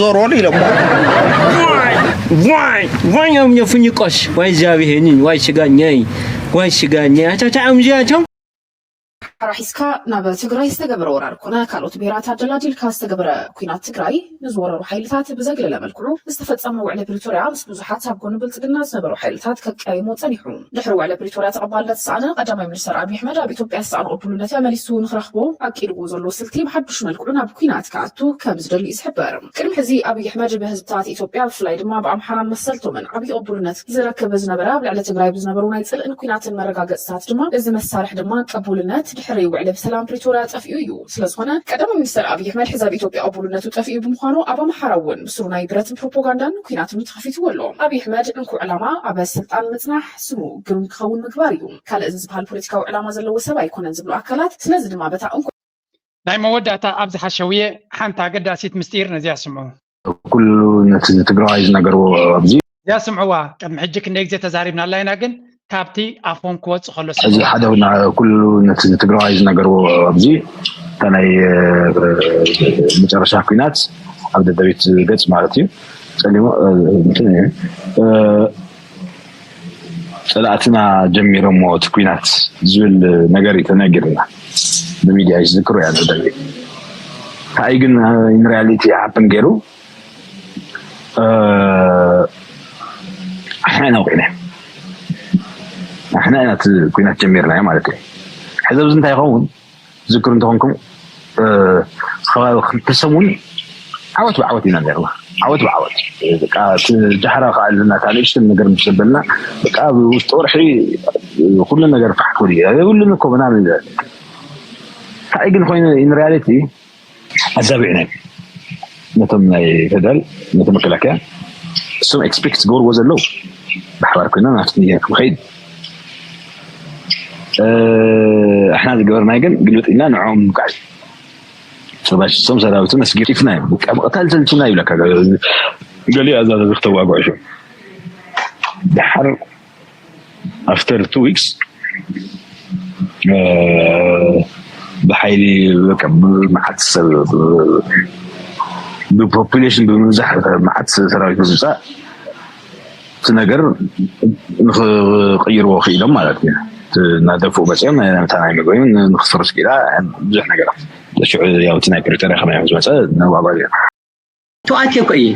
ዞርወሉ ኢሎም ዋይ ዋይ እዮም ፍኒቆስ ዋይ እግዚኣብሄንን ዋይ ስጋኛይ ዋይ ስጋኛይ ኣታታ እዮም እዚኣቶም ኣምሓራ ሒዝካ ናብ ትግራይ ዝተገበረ ወራር ኮነ ካልኦት ብሄራት ኣደላዲልካ ዝተገበረ ኲናት ትግራይ ንዝወረሩ ሓይልታት ብዘግለለ መልክዑ ዝተፈጸመ ውዕሊ ፕሪቶርያ ምስ ብዙሓት ኣብ ጎኒ ብልጽግና ዝነበሩ ሓይልታት ከቀያይሞ ጸኒሑ። ድሕሪ ውዕሊ ፕሪቶርያ ተቐባልነት ዝሰኣነ ቀዳማይ ሚኒስተር ኣብይ ኣሕመድ ኣብ ኢትዮጵያ ዝሰኣኖ ቅቡልነት መሊሱ ንኽረኽቦ ኣቂድዎ ዘሎ ስልቲ ብሓዱሽ መልክዑ ናብ ኲናት ክኣቱ ከም ዝደሊ እዩ ዝሕበር። ቅድሚ ሕዚ ኣብይ ኣሕመድ ብህዝብታት ኢትዮጵያ ብፍላይ ድማ ብኣምሓራን መሰልቶምን ዓብዪ ቅቡልነት ዝረክብ ዝነበረ ኣብ ልዕሊ ትግራይ ብዝነበሩ ናይ ጽልእን ኲናትን መረጋገጽታት ድማ እዚ መሳርሒ ድማ ቅቡልነት ድሕሪ ውዕሊ ብሰላም ፕሪቶርያ ጠፊኡ እዩ። ስለዝኾነ ቀዳማይ ሚኒስተር ኣብይ ኣሕመድ ሕዚ ኣብ ኢትዮጵያ ቅቡልነቱ ጠፊኡ ብምዃኑ ኣብ ኣምሓራ እውን ብስሩ ናይ ብረትን ፕሮፓጋንዳን ኲናትን ተኸፊትዎ ኣሎ። ኣብይ ኣሕመድ እንኩ ዕላማ ኣብ ስልጣን ምጽናሕ ስሙ ግሩም ክኸውን ምግባር እዩ። ካልእ እዚ ዝበሃል ፖለቲካዊ ዕላማ ዘለዎ ሰብ ኣይኮነን ዝብሉ ኣካላት ስለዚ ድማ በታ እንኩ ናይ መወዳእታ ኣብዚ ሓሸውየ ሓንቲ ኣገዳሲት ምስጢር ነዚኣ ስምዑ። ኩሉ ነቲ ትግራዋይ ዝነገርዎ ኣብዚ እዚኣ ስምዕዋ። ቅድሚ ሕጂ ክንደይ ግዜ ተዛሪብናላ ኢና፣ ግን ካብቲ ኣፎም ክወጽእ ከሎ እዚ ስምዕዋ። ሓደ ኩሉ ነቲ ትግራዋይ ዝነገርዎ ኣብዚ እታ ናይ መጨረሻ ኲናት ኣብ ደደቢት ገፅ ማለት እዩ ጸሊሙ ጸላእትና ጀሚሮሞ እቲ ኲናት ዝብል ነገር እዩ ተነጊርና ብሚድያ እዩ ዝዝክሩ እያ ደደቢት። እንታይ ግን in reality happen ገይሩ ኣሕና ኢና ውዒና ኣሕና ኢና እቲ ኲናት ጀሚርናዮ ማለት እዩ። ሕዚ ኣብዚ እንታይ ይኸውን ዝክሩ እንተኾንኩም ከባቢ ክልተ ሰሙን ዓወት ብዓወት ኢና ነርና ዓወት ብዓወት ጃሕራ ከዓ ኣለና እታ ንእሽተን ነገር ምስ ዘበልና በቃ ውሽጢ ወርሒ ኩሉ ነገር ፋሕ ክብል እዩ የብሉን እኮ ምናምን እንታይ ግን ኮይኑ in reality ኣዛቢዕና ነቶም ናይ ፌደራል ነቲ መከላከያ እሶም expect ዝገብርዎ ዘለዉ ብሓባር ኮይና ናብቲ ክንኸይድ ኣሕና ዝገበርናዮ ግን ግልብጥ ኢልና ንዕኦም ምውቃዕ ተባሽሶም ሰራዊቱ መስጊድ ጢፍና እዮም ምቅታል ሰልችና ይብለካ ገሊኡ ኣዛዘዚ ክተዋግዖ ሽዑ ደሓር after two weeks ብሓይሊ ብመዓት ሰብ ብፖፑሌሽን ብምብዛሕ መዓት ሰራዊት ብምምፃእ እቲ ነገር ንክቅይርዎ ክኢሎም ማለት እዩ። እናደፍኡ መፅኦም ነታ ናይ መግቢ ንክስርስ ክኢላ ብዙሕ ነገራት ሽዑ ያው እቲ ናይ ፕሪቶሪያ ከመይ ዝመፀ ነባባል እዩ። ተዋእትዮ እኮ እየ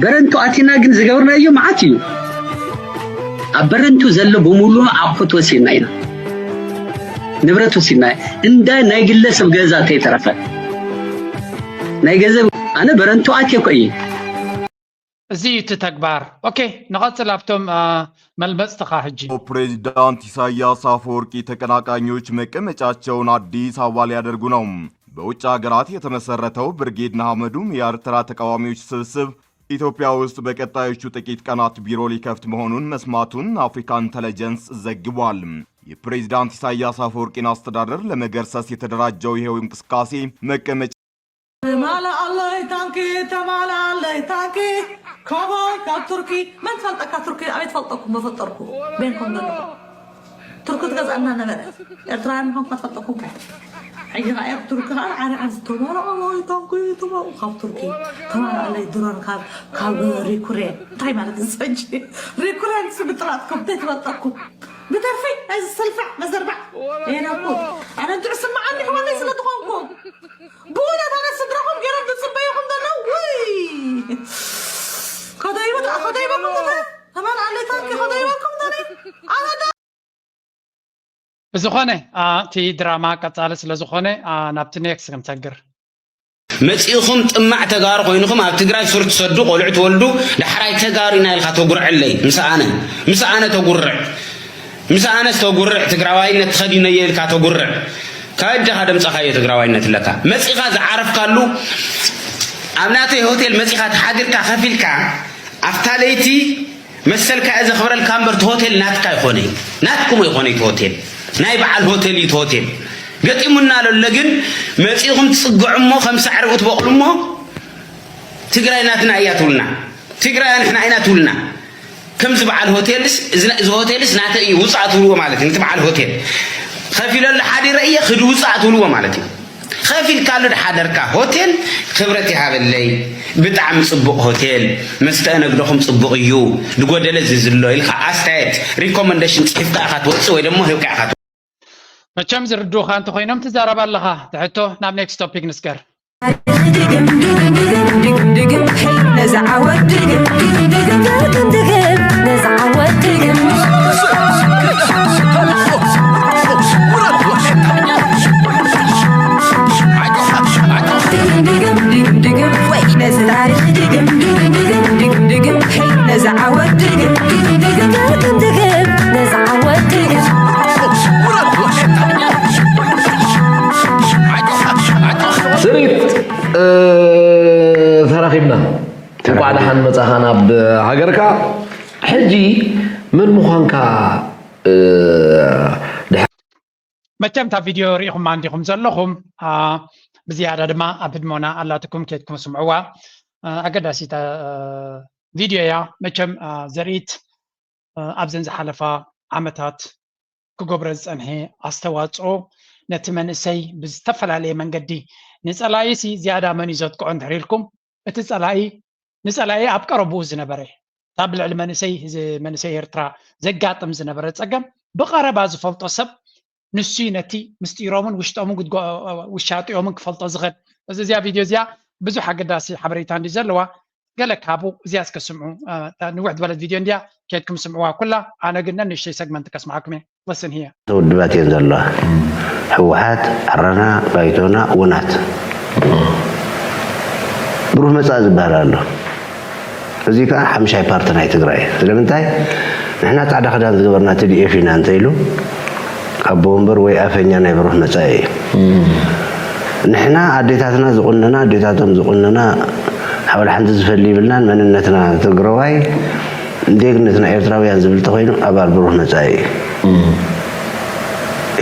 በረንቱ ኣቲና ግን ዝገብርናዮ መዓት እዩ። ኣብ በረንቱ ዘሎ ብምሉኡ ኣቑሑት ወሲድና ኢና፣ ንብረት ወሲድና እንዳ ናይ ግለሰብ ገዛ ተይተረፈ ናይ ገንዘብ ኣነ በረንቱ ኣትዮ እኮ እየ። እዚ እዩ እቲ ተግባር። ኦኬ ንቐጽል ኣብቶም መልመጽትኻ ሕጂ። ፕሬዚዳንት ኢሳያስ አፈወርቂ ተቀናቃኞች መቀመጫቸውን አዲስ አበባ ሊያደርጉ ነው። በውጭ ሀገራት የተመሰረተው ብርጌድ ንሓመዱ የኤርትራ ተቃዋሚዎች ስብስብ ኢትዮጵያ ውስጥ በቀጣዮቹ ጥቂት ቀናት ቢሮ ሊከፍት መሆኑን መስማቱን አፍሪካ ኢንተለጀንስ ዘግቧል። የፕሬዚዳንት ኢሳያስ አፈወርቂን አስተዳደር ለመገርሰስ የተደራጀው ይኸው እንቅስቃሴ መቀመጫ ተማልኣለይ ታንኪ ተማልኣለይ ታንኪ ኮቦይ ካብ ቱርኪ መን ትፈልጠካ ቱርኪ ኣበይ ትፈልጠኩም መፈጠርኩ ቤንኮም ዘለኹ ቱርኪ ትገዝኣና ነበረ ኤርትራውያን ምዃንኩም ትፈልጠኩም ከ ሕጂ ከዓ ቱርኪ ከዓ ዓርዓር ዝተማልኣለይ ታንኪ ተማልኡ ካብ ቱርኪ ተማልኣለይ ድሮን ካብ ካብ ሪኩሬን እንታይ ማለት ዝፀጂ ሪኩሬን ስብጥራትኩም እንታይ ትፈልጠኩም ብደርፊ እዚ ስልፋዕ መዘርባዕ የነኩ ኣነ እንትዕ ስምዓኒ ሕዋነይ ስለ ዝኾንኩም ብእውነት ኣነ ስድራኹም ገይሮም ዝፅበየኹም ዘለዉ ውይ ከደይቡ ከደይበኩም ዝተ ተመን ኣለይታንኪ ከደይበኩም ዘለ ኣነ ብዝኾነ እቲ ድራማ ቀጻሊ ስለ ዝኾነ ናብቲ ኔክስ ክንሰግር መጺእኹም ጥማዕ ተጋሩ ኮይንኹም ኣብ ትግራይ ሱር ትሰዱ ቆልዑ ትወልዱ ዳሕራይ ተጋሩ ኢና ኢልካ ተጉርዐለይ ምስ ኣነ ምስ ኣነ ተጉርዕ ምስ ኣነስ ተጉርዕ ትግራዋይነት ተኸዲነዮ ኢልካ ተጉርዕ ካብ እጃኻ ደምፀኻዮ ትግራዋይነት ኣለካ መፂኻ ዝዓረፍካሉ ኣብ ናተይ ሆቴል መፂኻ ተሓዲርካ ከፊልካ ኣብታ ለይቲ መሰልካ እየ ዘኽብረልካ እምበር እቲ ሆቴል ናትካ ይኾነ ናትኩም ኣይኾነ እቲ ሆቴል ናይ በዓል ሆቴል እዩ እቲ ሆቴል ገጢሙና ኣሎ ግን መፂእኹም ትፅግዑ እሞ ከም ሳዕሪ ክትበቕሉ እሞ ትግራይ ናትና እያ ትብሉና ትግራይ ንሕና ኢና ትብሉና ከምዚ በዓል ሆቴልስ እዚ ሆቴልስ ናተ እዩ ውፃእ ትብልዎ ማለት እዩ በዓል ሆቴል ከፊለሉ ሓዲረ እየ ክዲ ውፃእ ትብልዎ ማለት እዩ ከፊልካሉ ድሓደርካ ሆቴል ክብረት ይሃበለይ ብጣዕሚ ፅቡቅ ሆቴል መስተእነግዶኹም ፅቡቅ እዩ ድጎደለ እዚ ዝሎ ኢልካ ኣስተያየት recommendation ፅሒፍካ ኢካ ትወፅእ ወይ ደሞ ሂብካ ኢካ መቸም ዝርድኡኻ እንተኾይኖም ትዛረብ ኣለኻ። ትሕቶ ናብ next topic ንስገር። ድግም ድግም ድግም ድግም ድግም ድግም ሄይ ነዛ ዓወት ድግም ድግም ድግም ድግም ድግም ነዛ ዓወት ድግም ድግም ድግም ድግም ድግም ወይ ነዚ ታሪኽ ድግም ድግም ድግም ድግም ድግም ሄይ ነዛ ዓወት ድግም ድግም ድግም ድግም ድግም ነዛ ዓወት ድግም ስሪት ተራኺብና። እንኳዕ ደሓን መጻኻ ናብ ሃገርካ። ሕጂ መን ምዃንካ መቸም እታ ቪድዮ ርኢኹማ እንዲኹም ዘለኹም። ብዝያዳ ድማ ኣብ ህድሞና ኣላትኩም ኬድኩም ስምዕዋ። ኣገዳሲት ቪድዮ እያ። መቸም ዘርኢት ኣብዘን ዝሓለፋ ዓመታት ክገብሮ ዝጸንሐ ኣስተዋጽኦ ነቲ መንእሰይ ብዝተፈላለየ መንገዲ ንጸላኢሲ ዝያዳ መን እዩ ዘጥቅዖ እንድሕር ኢልኩም እቲ ጸላኢ ንጸላኢ ኣብ ቀረብኡ ዝነበረ እታ ብልዕሊ መንእሰይ መንእሰይ ኤርትራ ዘጋጥም ዝነበረ ጸገም ብቐረባ ዝፈልጦ ሰብ ንሱ ነቲ ምስጢሮምን ውሽጦምን ውሻጢኦምን ክፈልጦ ዝኽእል እዚ እዚኣ ቪድዮ እዚኣ ብዙሕ ኣገዳሲ ሓበሬታ እንዲ ዘለዋ ገለ ካብኡ እዚኣ እስከ ስምዑ። ንውሕ ዝበለት ቪድዮ እንዲያ ኬድኩም ስምዕዋ ኩላ። ኣነ ግን ነንእሽተይ ሰግመንት ከስምዓኩም እየ። Listen here። ውድባት እየን ዘለዋ። ህወሓት፣ ዓረና፣ ባይቶና፣ ውናት። ብሩህ መጻኢ ዝበሃል ኣሎ። እዚ ከዓ ሓምሻይ ፓርቲ ናይ ትግራይ። ስለምንታይ ንሕና ጻዕዳ ክዳን ዝገበርና ቲ ዲ ኤፍ ኢና እንተኢሉ ኣቦ ወንበር ወይ ኣፈኛ ናይ ብሩህ መጻኢ እዩ። ንሕና ኣዴታትና ዝቁነና ኣዴታቶም ዝቁነና ሓበል ሓንቲ ዝፈሊ ይብልናን መንነትና ትግራዋይ ዜግነትና ኤርትራውያን ዝብል ተኮይኑ ኣባል ብሩህ መጻኢ እዩ።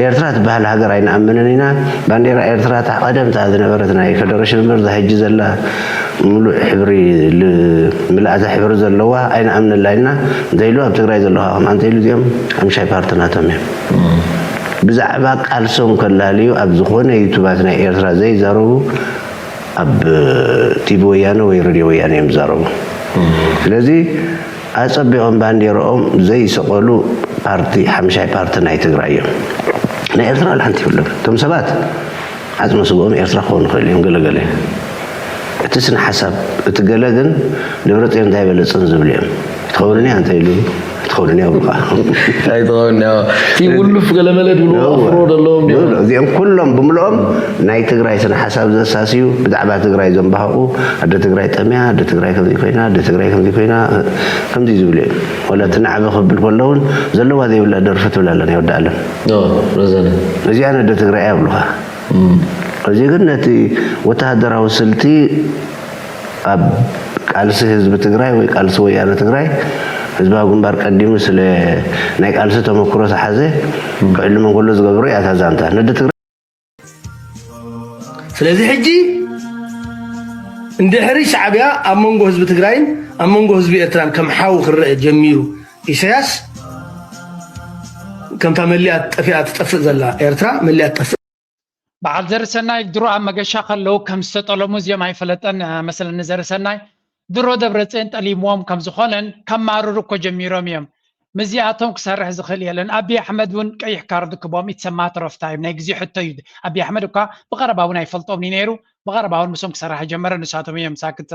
ኤርትራ ትበሃል ሃገር ኣይንኣምንን ኢና። ባንዴራ ኤርትራ እታ ቀደም እታ ዝነበረት ናይ ፌደሬሽን እምበር እዛ ሕጂ ዘላ ሙሉእ ሕብሪ ምልኣተ ሕብሪ ዘለዋ ኣይንኣምነላ ኢና እንተኢሉ ኣብ ትግራይ ዘለዋ ከማ እንተኢሉ እዚኦም ሓምሻይ ፓርቲ ናቶም እዮም። ብዛዕባ ቃልሶም ከላልዩ ኣብ ዝኾነ ዩቱባት ናይ ኤርትራ ዘይዛረቡ ኣብ ቲቪ ወያነ ወይ ሬድዮ ወያነ እዮም ዝዛረቡ። ስለዚ ኣጸቢቖም ባንዴርኦም ዘይሰቐሉ ፓርቲ ሓምሻይ ፓርቲ ናይ ትግራይ እዮም። ናይ ኤርትራ ዋላ ሓንቲ የብሎም። እቶም ሰባት ዓጽመ ስግኦም ኤርትራ ክኾኑ ይኽእሉ እዮም ገለገለ። እቲ ስነ ሓሳብ እቲ ገለ ግን ደብረጽዮን እንታይ በለ ጽን ዝብሉ እዮም። ትኸውን እያ እንተ ኢሉ ትኸውን እያ ብልኻ ኣይትኸውን እያ። እቲ ውሉፍ ገለመለ ድብሉ ኣፍሮ ዘለዎም እዮም። እዚኦም ኩሎም ብምልኦም ናይ ትግራይ ስነ ሓሳብ ዘሳስዩ ብዛዕባ ትግራይ ዘንባህቑ ኣደ ትግራይ ጠምያ ኣደ ትግራይ ከምዚ ኮይና ኣደ ትግራይ ከምዚ ኮይና ከምዚ ዝብሉ እዮም። ወላ እቲ ናዕበ ክብል ከሎ እውን ዘለዋ ዘይብላ ደርፊ ትብል ኣላ ናይ ወዲ ኣለም። ረዘነ እዚኣ ነደ ትግራይ እያ ብሉኻ። እዚ ግን ነቲ ወተሃደራዊ ስልቲ ኣብ ቃልሲ ህዝቢ ትግራይ ወይ ቃልሲ ወያነ ትግራይ ህዝባዊ ግንባር ቀዲሙ ስለ ናይ ቃልሲ ተመክሮ ዝሓዘ ክዕልሞ እንከሎ ዝገብሮ እያ እታ ዛንታ ነደ ትግራይ ስለዚ ሕጂ እንድሕሪ ሻዕብያ ኣብ መንጎ ህዝቢ ትግራይን ኣብ መንጎ ህዝቢ ኤርትራን ከም ሓው ክረአ ጀሚሩ ኢሳያስ ከምታ መሊኣ ጠፊኣ ትጠፍእ ዘላ ኤርትራ መሊኣ ትጠፍእ በዓል ዘርሰናይ ድሮ ኣብ መገሻ ከለዉ ከም ዝተጠለሙ እዚኦም ኣይፈለጠን መሰለኒ ዘርሰናይ ድሮ ደብረፅዮን ጠሊምዎም ከም ዝኾነን ከማርሩ እኮ ጀሚሮም እዮም። ምስዚኣቶም ክሰርሕ ዝኽእል የለን። ኣቢ ኣሕመድ እውን ቀይሕ ካርድ ክቦም ኢትሰማተር ኦፍ ታይም ናይ ግዜ ሕቶ እዩ። ኣቢ ኣሕመድ እኳ ብቐረባ እውን ኣይፈልጦም እዩ ነይሩ። ብቐረባ እውን ምስኦም ክሰርሕ ጀመረ። ንሳቶም እዮም ሳክት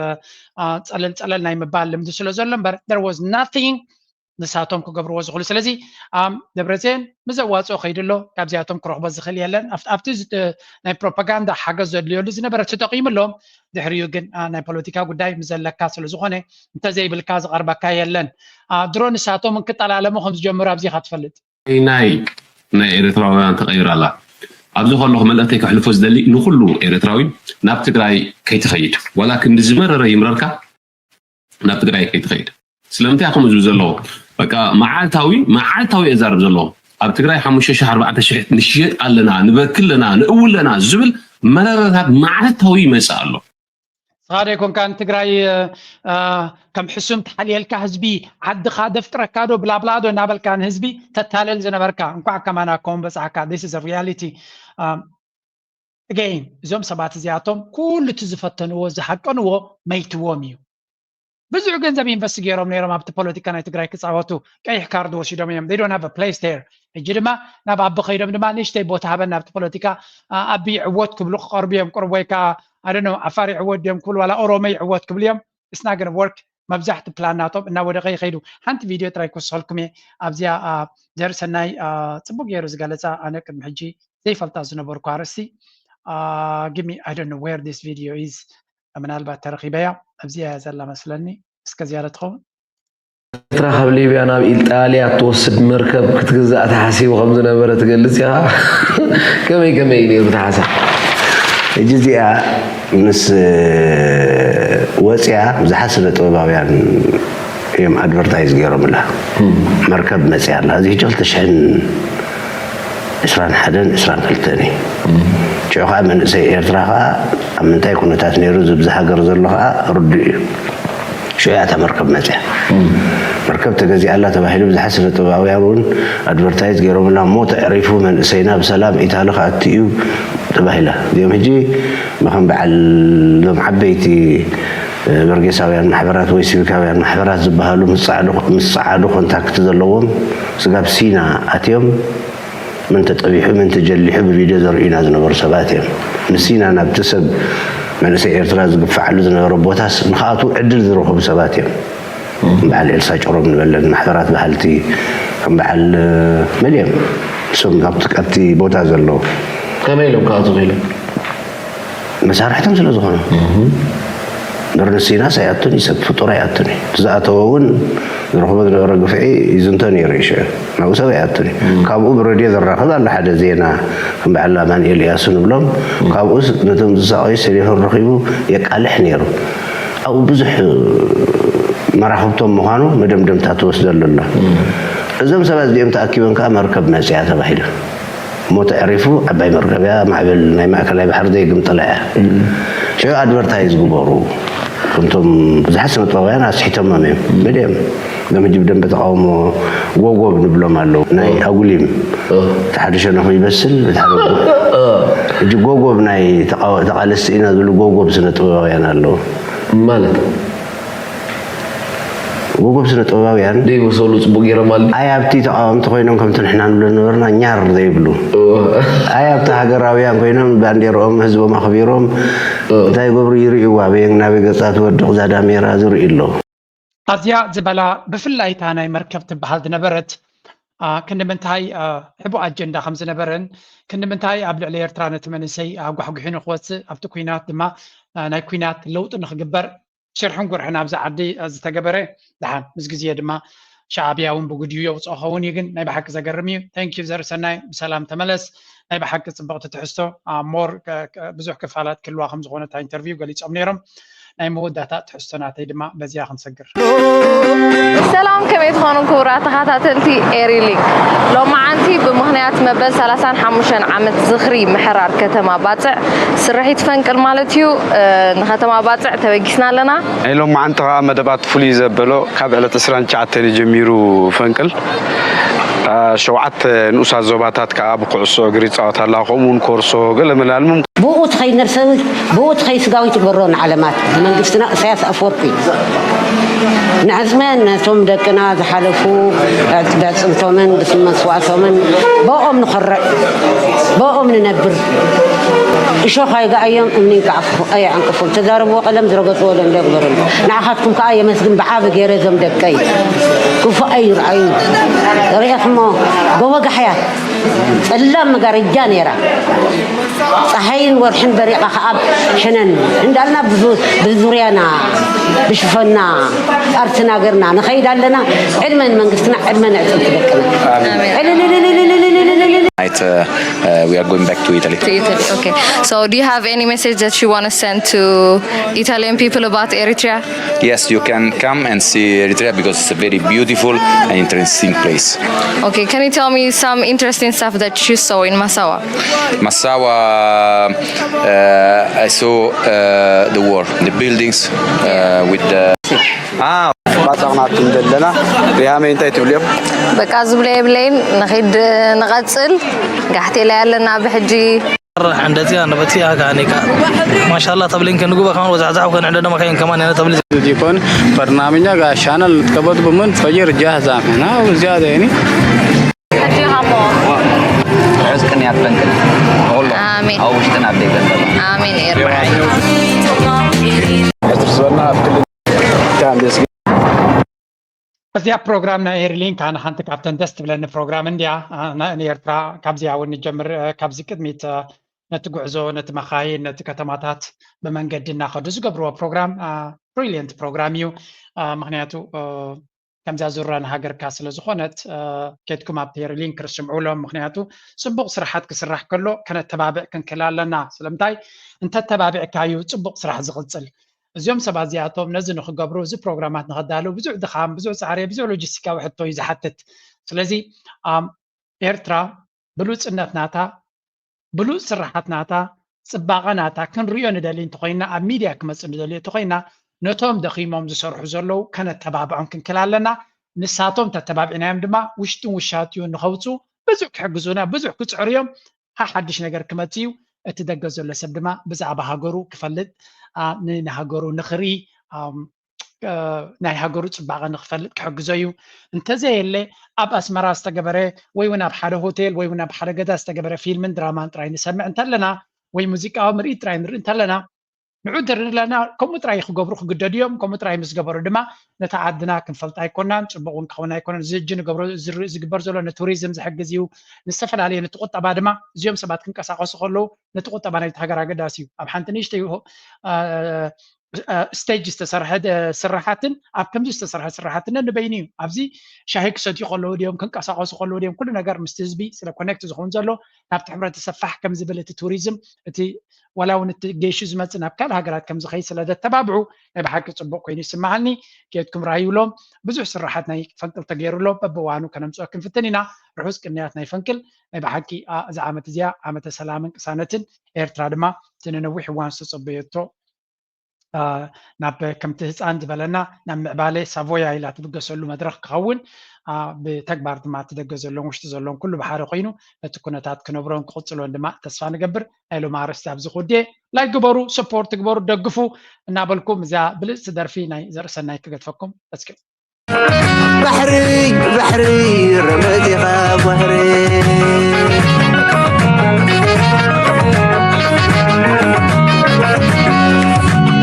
ፀለል ፀለል ናይ ምባል ልምዲ ስለ ዘሎ እምበር there was nothing ንሳቶም ክገብርዎ ዝኽእሉ። ስለዚ ደብረፅዮን ምዘዋፅኦ ከይዱ ኣሎ። ካብዚኣቶም ክረኽቦ ዝኽእል የለን። ኣብቲ ናይ ፕሮፓጋንዳ ሓገዝ ዘድልየሉ ዝነበረ ተጠቒሙ ኣሎ። ድሕሪኡ ግን ናይ ፖለቲካ ጉዳይ ምዘለካ ስለ ዝኾነ እንተዘይብልካ ዝቐርበካ የለን። ድሮ ንሳቶም እንክጠላለሙ ከም ዝጀምሩ ኣብዚኻ ትፈልጥ። ናይ ናይ ኤርትራውያን ተቐይራ ኣላ። ኣብዚ ከለኹ መልእኽተይ ከሕልፎ ዝደሊ ንኹሉ ኤርትራዊ ናብ ትግራይ ከይትኸይድ ዋላ ክንዲ ዝመረረ ይምረርካ ናብ ትግራይ ከይትኸይድ። ስለምንታይ ከምኡ ዝብል ዘለዎ በቃ መዓልታዊ መዓልታዊ እዛረብ ዘለዎ ኣብ ትግራይ ሓሙሽተ ሺሕ ኣርባዕተ ሺሕ ንሽየጥ ኣለና ንበኪ ኣለና ንእው ኣለና ዝብል መረረታት መዓልታዊ ይመፅእ ኣሎ። ንስኻ ዶ ኣይኮንካ ንትግራይ ከም ሕሱም ተሓልየልካ ህዝቢ ዓድኻ ደፍጥረካ ዶ ብላብላ ዶ እናበልካ ንህዝቢ ተታለል ዝነበርካ እንኳዕ ከማና ከምኡ በፃሕካ this is reality። Again እዞም ሰባት እዚኣቶም ኩሉ እቲ ዝፈተንዎ ዝሃቀንዎ መይትዎም እዩ። ብዙሕ ገንዘብ ኢንቨስት ገይሮም ነይሮም ኣብቲ ፖለቲካ ናይ ትግራይ ክፃወቱ ቀይሕ ካርድ ወሲዶም እዮም they don't have a place there ሕጂ ድማ ናብ ኣቢ ከይዶም ድማ ንእሽተይ ቦታ ሃበን ናብቲ ፖለቲካ ኣቢ ይዕወት ክብሉ ክቐርቡ እዮም ቅርብ ወይ ከዓ ኣደነ ዓፋር ይዕወት ድዮም ክብሉ ዋላ ኦሮሞ ይዕወት ክብሉ እዮም። It's not gonna work። መብዛሕቲ ፕላን ናቶም እናወደቀ ይኸይዱ። ሓንቲ ቪድዮ ጥራይ ክወስኸልኩም እየ ኣብዚኣ። ዘርእሰናይ ፅቡቅ ገይሩ ዝገለፃ ኣነ ቅድሚ ሕጂ ዘይፈልጣ ዝነበርኩ ኣርእስቲ። Give me, I don't know where this video is. ምናልባት ተረኺበያ ኣብዚኣ እያ ዘላ መስለኒ። እስከ ዝያዳ ትኸውን። ኤርትራ ካብ ሊብያ ናብ ኢጣልያ እትወስድ መርከብ ክትግዛእ ተሓሲቡ ከም ዝነበረ ትገልጽ ኢኻ። ከመይ ከመይ እዩ ነይሩ እቲ ሓሳብ? ሕጂ እዚኣ ምስ ወፅያ ብዙሓት ስነ ጥበባውያን እዮም ኣድቨርታይዝ ገይሮምላ። መርከብ መፅያ ኣላ። እዚ ሕጂ ክልተ ሽሕን ዕስራን ሓደን ዕስራን ክልተን እዩ። ሽዑ ከዓ መንእሰይ ኤርትራ ከዓ ኣብ ምንታይ ኩነታት ነይሩ ዝብዚ ሃገር ዘሎ ከዓ ርዱእ እዩ። ሽዑ እያ እታ መርከብ መፅያ። መርከብ ተገዚኣላ ተባሂሉ ብዙሓት ስነ ጥበባውያን እውን ኣድቨርታይዝ ገይሮምላ። ሞት ኣዕሪፉ መንእሰይና ብሰላም ኢታሊ ክኣቱ እዩ ተባሂላ። እዚኦም ሕጂ ብከም በዓል እዞም ዓበይቲ በርጌሳውያን ማሕበራት ወይ ሲቪካውያን ማሕበራት ዝበሃሉ ምስ ጸዓዱ ኮንታክት ዘለዎም ስጋብ ሲና ኣትዮም ምን ተጠቢሑ ምን ተጀሊሑ ብቪድዮ ዘርእዩና ዝነበሩ ሰባት እዮም። ንሲና ናብቲ ሰብ መንእሰይ ኤርትራ ዝግፍዓሉ ዝነበረ ቦታስ ንክኣትዉ ዕድል ዝረኸቡ ሰባት እዮም። ከም በዓል ኤልሳ ጭሮም ንበለን ማሕበራት በሃልቲ ከም በዓል መን እዮም እሶም ኣብቲ ኣብቲ ቦታ ዘለዉ ከመይ ኢሎም ክኣትዉ ክኢሎም? መሳርሕቶም ስለ ዝኾኑ እምበር ንሲናስ ኣይኣቱን እዩ ሰብ ፍጡር ኣይኣቱን እዩ እቲ ዝኣተወ እውን ዝረኽቦ ዝነበረ ግፍዒ ይዝንቶ ነይሩ እዩ ሽዑ ናብኡ ሰብ ኣይኣቱን እዩ ካብኡ ብረድዮ ዘራኽብ ኣሎ ሓደ ዜና ከም በዓል ኣማንኤል እያሱ ንብሎም ካብኡስ ነቶም ዝሳቐዩ ቴሌፎን ረኺቡ የቃልሕ ነይሩ ኣብኡ ብዙሕ መራኽብቶም ምዃኑ መደምደምታ ትወስደሉ ኣሎ እዞም ሰባት እዚኦም ተኣኪቦም ከዓ መርከብ መፅያ ተባሂሉ ሞት ኣዕሪፉ ዓባይ መርከብ እያ ማዕበል ናይ ማእከላይ ባሕሪ ዘይግምጥላ እያ ሽዑ ኣድቨርታይዝ ግበሩ ከምቶም ብዙሓት ስነጥበባውያን ኣስሒቶሞም እዮም መን እዮም እዞም ሕጂ ብደንበ ተቃውሞ ጎጎብ ንብሎም ኣለዉ ናይ ኣጉሊም እቲ ሓደ ሸነኹ ይበስል እቲ ሓደ ሕጂ ጎጎብ ናይ ተቃለስቲ ኢና ዝብሉ ጎጎብ ስነጥበባውያን ኣለዉ ማለት ወጎብ ስነ ጥበባውያን ደይወሰሉ ጽቡቅ ገይሮም ኣሉ። ኣይ ኣብቲ ተቃወምቲ ኮይኖም ከምቲ ንሕና ንብሎ ነበርና ኛር ዘይብሉ ኣይ ኣብቲ ሃገራውያን ኮይኖም ባንዴርኦም ህዝቦም ኣኽቢሮም እንታይ ይገብሩ ይርእይዋ በየን ናበይ ገጻ ትወድቕ እዛ ዳሜራ ዝርእዩ ኣለዉ። ኣዝያ ዝበላ ብፍላይ እታ ናይ መርከብ ትበሃል ዝነበረት ክንዲ ምንታይ ሕቡእ ኣጀንዳ ከም ዝነበረን ክንዲ ምንታይ ኣብ ልዕሊ ኤርትራ ነቲ መንእሰይ ኣጓሕጒሑ ንክወፅእ ኣብቲ ኲናት ድማ ናይ ኲናት ለውጢ ንክግበር ሽርሕን ጉርሕን ኣብዚ ዓዲ ዝተገበረ ደሓን ምስ ግዜ ድማ ሻዕብያ እውን ብጉድዩ የውፅኦ ኸውን እዩ ግን ናይ ብሓቂ ዘገርም እዩ thank you ዘርሰናይ ብሰላም ተመለስ ናይ ብሓቂ ፅብቕቲ ትሕዝቶ more ብዙሕ ክፋላት ክልዋ ከም ዝኾነ እታ ኢንተርቪው ገሊፆም ነይሮም ናይ መወዳእታ ትሕዝቶ ናተይ ድማ በዚያ ክንሰግር ሰላም ከመይ ትኾኑ ክቡራት ተኸታተልቲ ኤሪ ሊንክ ሎማዓንቲ ብምኽንያት መበል ሰላሳን ሓሙሽተን ዓመት ዝኽሪ ምሕራር ከተማ ባፅዕ ስርሒት ፈንቅል ማለት እዩ ንከተማ ባፅዕ ተበጊስና ኣለና ናይ ሎማዓንቲ ከዓ መደባት ፍሉይ ዘበሎ ካብ ዕለት ዕስራን ትሽዓተን ጀሚሩ ፈንቅል ሸውዓተ ንኡሳት ዞባታት ከዓ ብኩዕሶ እግሪ ይፃወት ኣላ ከምኡ እውን ኮርሶ ገለ መላልሙ ብኡ ትኸይድ ነብሰ ብኡ ትኸይድ ስጋዊት ትግበሮ ንዓለማት ንመንግስትና እሳያስ ኣፈወርቂ ንዕፅመ ነቶም ደቅና ዝሓለፉ ብዕፅምቶምን ብስም መስዋእቶምን ብኦም ንኸርዕ ብኦም ንነብር እሾኽ ኣይገኣዮም እምኒ ይገዓፍኹ ኣይዕንቅፉ ዝተዛረብዎ ቀለም ዝረገፅዎ ደንዶ ይግበረሉ ንዓኻትኩም ከዓ የመስግን ብዓቢ ገይረ እዞም ደቀይ ክፉእ ኣይርኣዩ ርኢኽሞ ጎቦ ጋሕያት ፀላም መጋረጃ ነይራ ፀሓይን ወርሕን በሪቓ ከዓ ሕነን እንዳልና ብዙርያና ብሽፈና ኣርትናገርና ንኸይድ ኣለና ዕድመ ንመንግስትና ዕድመ ንዕፅምቲ ደቅና Night, uh, we are going back to Italy. To Italy, okay. So, do you have any message that you want to send to Italian people about Eritrea? Yes, you can come and see Eritrea because it's a very beautiful and interesting place. Okay, can you tell me some interesting stuff that you saw in Massawa? Massawa, uh, I saw uh, the war, the buildings uh, with the. Ah, ባጻቕናኩም ዘለና ሪሃመይ እንታይ ትብልዮም በቃ ዝብሎ የብለይን ንኺድ ንቐጽል ጋሕቴ ላይ ኣለና ብሕጂ እንደዚያ ነው በዚያ ጋኔ ካ ማሻላ ተብሊን ከንጉበ ከማን ወዛዕዛዕ ከን ዕደ ደማ ከን ከማን ያነ ተብሊ ዲኮን በርናምኛ ጋሻና ልትቀበጡ ብምን ፈጅር ጃህዛ ና እዚያ ዘይኒ ሕጂ ሃሞ ትፈንቅል ንኹሎም ኣሜን። ኣብ ውሽጥን ኣብ ደገን ዘሎ ኣሜን ኤርትራ። እዚኣ ፕሮግራም ናይ ኤርሊንክ ኣነ ሓንቲ ካብተን ደስ ትብለኒ ፕሮግራም እንድያ። ንኤርትራ ካብዚኣ እውን ንጀምር። ካብዚ ቅድሚት ነቲ ጉዕዞ፣ ነቲ መኻይን፣ ነቲ ከተማታት ብመንገዲ እናኸዱ ዝገብርዎ ፕሮግራም ብሪሊየንት ፕሮግራም እዩ። ምክንያቱ ከምዚኣ ዙራ ንሃገርካ ስለ ዝኾነት ኬድኩም ኣብቲ ሊንክ ርስምዑሎም። ምክንያቱ ፅቡቕ ስራሓት ክስራሕ ከሎ ከነተባብዕ ክንክእል ኣለና። ስለምንታይ እንተተባቢዕካ እዩ ፅቡቕ ስራሕ ዝቕፅል። እዚኦም ሰባት እዚኣቶም ነዚ ንክገብሩ፣ እዚ ፕሮግራማት ንኸዳልው ብዙሕ ድኻም፣ ብዙሕ ፃዕሪ፣ ብዙሕ ሎጂስቲካዊ ሕቶ እዩ ዝሓትት። ስለዚ ኣም፣ ኤርትራ ብሉፅነት ናታ፣ ብሉፅ ስራሓት ናታ፣ ፅባቐ ናታ ክንሪኦ ንደሊ እንተኮይና፣ ኣብ ሚድያ ክመፅእ ንደሊ እንተኮይና፣ ነቶም ደኺሞም ዝሰርሑ ዘለዉ ከነተባብዖም ክንክል ኣለና። ንሳቶም ተተባቢዕናዮም ድማ ውሽጥን ውሻጥኡ ንኸውፁ ብዙሕ ክሕግዙና፣ ብዙሕ ክፅዕሩ እዮም። ሓሓድሽ ነገር ክመፅእ እዩ። እቲ ደገ ዘሎ ሰብ ድማ ብዛዕባ ሃገሩ ክፈልጥ፣ ንሃገሩ ንክርኢ፣ ናይ ሃገሩ ፅባቐ ንክፈልጥ ክሕግዞ እዩ። እንተዘየለ ኣብ ኣስመራ ዝተገበረ ወይ እውን ኣብ ሓደ ሆቴል ወይ እውን ኣብ ሓደ ገዛ ዝተገበረ ፊልምን ድራማን ጥራይ ንሰምዕ እንተለና ወይ ሙዚቃዊ ምርኢት ጥራይ ንርኢ እንተለና ንዑ እንተለና ከምኡ ጥራይ ክገብሩ ክግደዱ እዮም። ከምኡ ጥራይ ምስ ገበሩ ድማ ነታ ዓድና ክንፈልጥ ኣይኮናን፣ ፅቡቅ እውን ክኸውን ኣይኮነን። እዚ እጂ ንገብሮ ዝግበር ዘሎ ንቱሪዝም ዝሕግዝ እዩ። ንዝተፈላለየ ነቲ ቁጠባ ድማ እዚኦም ሰባት ክንቀሳቀሱ ከለዉ ነቲ ቁጠባ ናይቲ ሃገር ኣገዳሲ እዩ። ኣብ ሓንቲ ንእሽተይ ስቴጅ ዝተሰርሐ ስራሓትን ኣብ ከምዚ ዝተሰርሐ ስራሓትን ንበይኑ እዩ። ኣብዚ ሻሂ ክሰትዩ ከለዉ ድዮም ክንቀሳቀሱ ከለዉ ድዮም ኩሉ ነገር ምስቲ ህዝቢ ስለ ኮኔክት ዝኸውን ዘሎ ናብቲ ሕብረተሰብ ፋሕ ከም ዝብል እቲ ቱሪዝም እቲ ዋላ እውን እቲ ገይሹ ዝመፅእ ናብ ካልእ ሃገራት ከም ዝኸይድ ስለ ዘተባብዑ ናይ ብሓቂ ፅቡቅ ኮይኑ ይስምዓኒ። ኬድኩም ራእዩ ኢሎም ብዙሕ ስራሓት ናይ ፈንቅል ተገይሩ ኣሎ። በብእዋኑ ከነምፅኦ ክንፍትን ኢና። ርሑስ ቅንያት ናይ ፈንቅል። ናይ ብሓቂ እዛ ዓመት እዚኣ ዓመተ ሰላምን ቅሳነትን ኤርትራ ድማ እቲ ንነዊሕ እዋን ዝተፀበየቶ ናብ ከምቲ ህፃን ዝበለና ናብ ምዕባለ ሳቮያ ኢላ ትብገሰሉ መድረክ ክኸውን ብተግባር ድማ እቲ ደገ ዘለውን ውሽጢ ዘለውን ኩሉ ብሓደ ኮይኑ ነቲ ኩነታት ክነብሮን ክቕፅሎን ድማ ተስፋ ንገብር። ናይ ሎም ኣርእስቲ ኣብዚ ክውድየ። ላይክ ግበሩ፣ ሰፖርት ግበሩ፣ ደግፉ እናበልኩም እዛ ብልፅቲ ደርፊ ናይ ዘርእሰናይ ክገድፈኩም። እስኪ ባሕሪ ባሕሪ ረመዚኻ ባሕሪ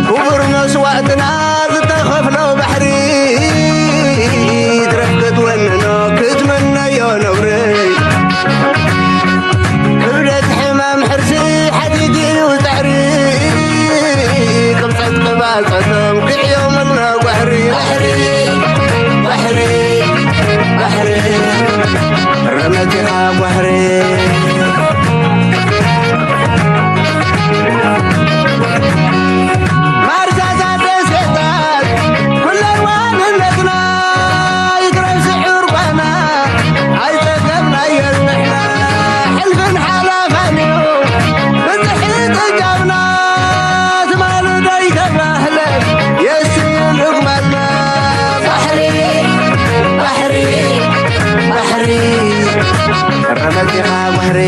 ክቡር መስዋእትና ዝተኸፍሎ ባሕሪ ትረፍ ክትወንኖ ክትምነዮ ነውሪ ክብደት ሕማም ሕርሲ ሓዲግ እዩ ፃዕሪ ቅብፀት ቅባፀቶም ክዕዮምና ጓሕሪ ባሕሪ ባሕሪ ባሕሪ ረመቲኻ ጓሕሪ ማርሳታት ደሴታት ኩለን ዋንነትና ይትረፍ ስዑር ጓና ኣይጸገብናዮን ንሕና ሕልፍን ሓላፋን እዩ ብዝሒ ጽጋብና ትማሊ ዘይተባህለ የስዩ ልግመልና ባሕሪ ባሕሪ ባሕሪ ረመቲኻ ባሕሪ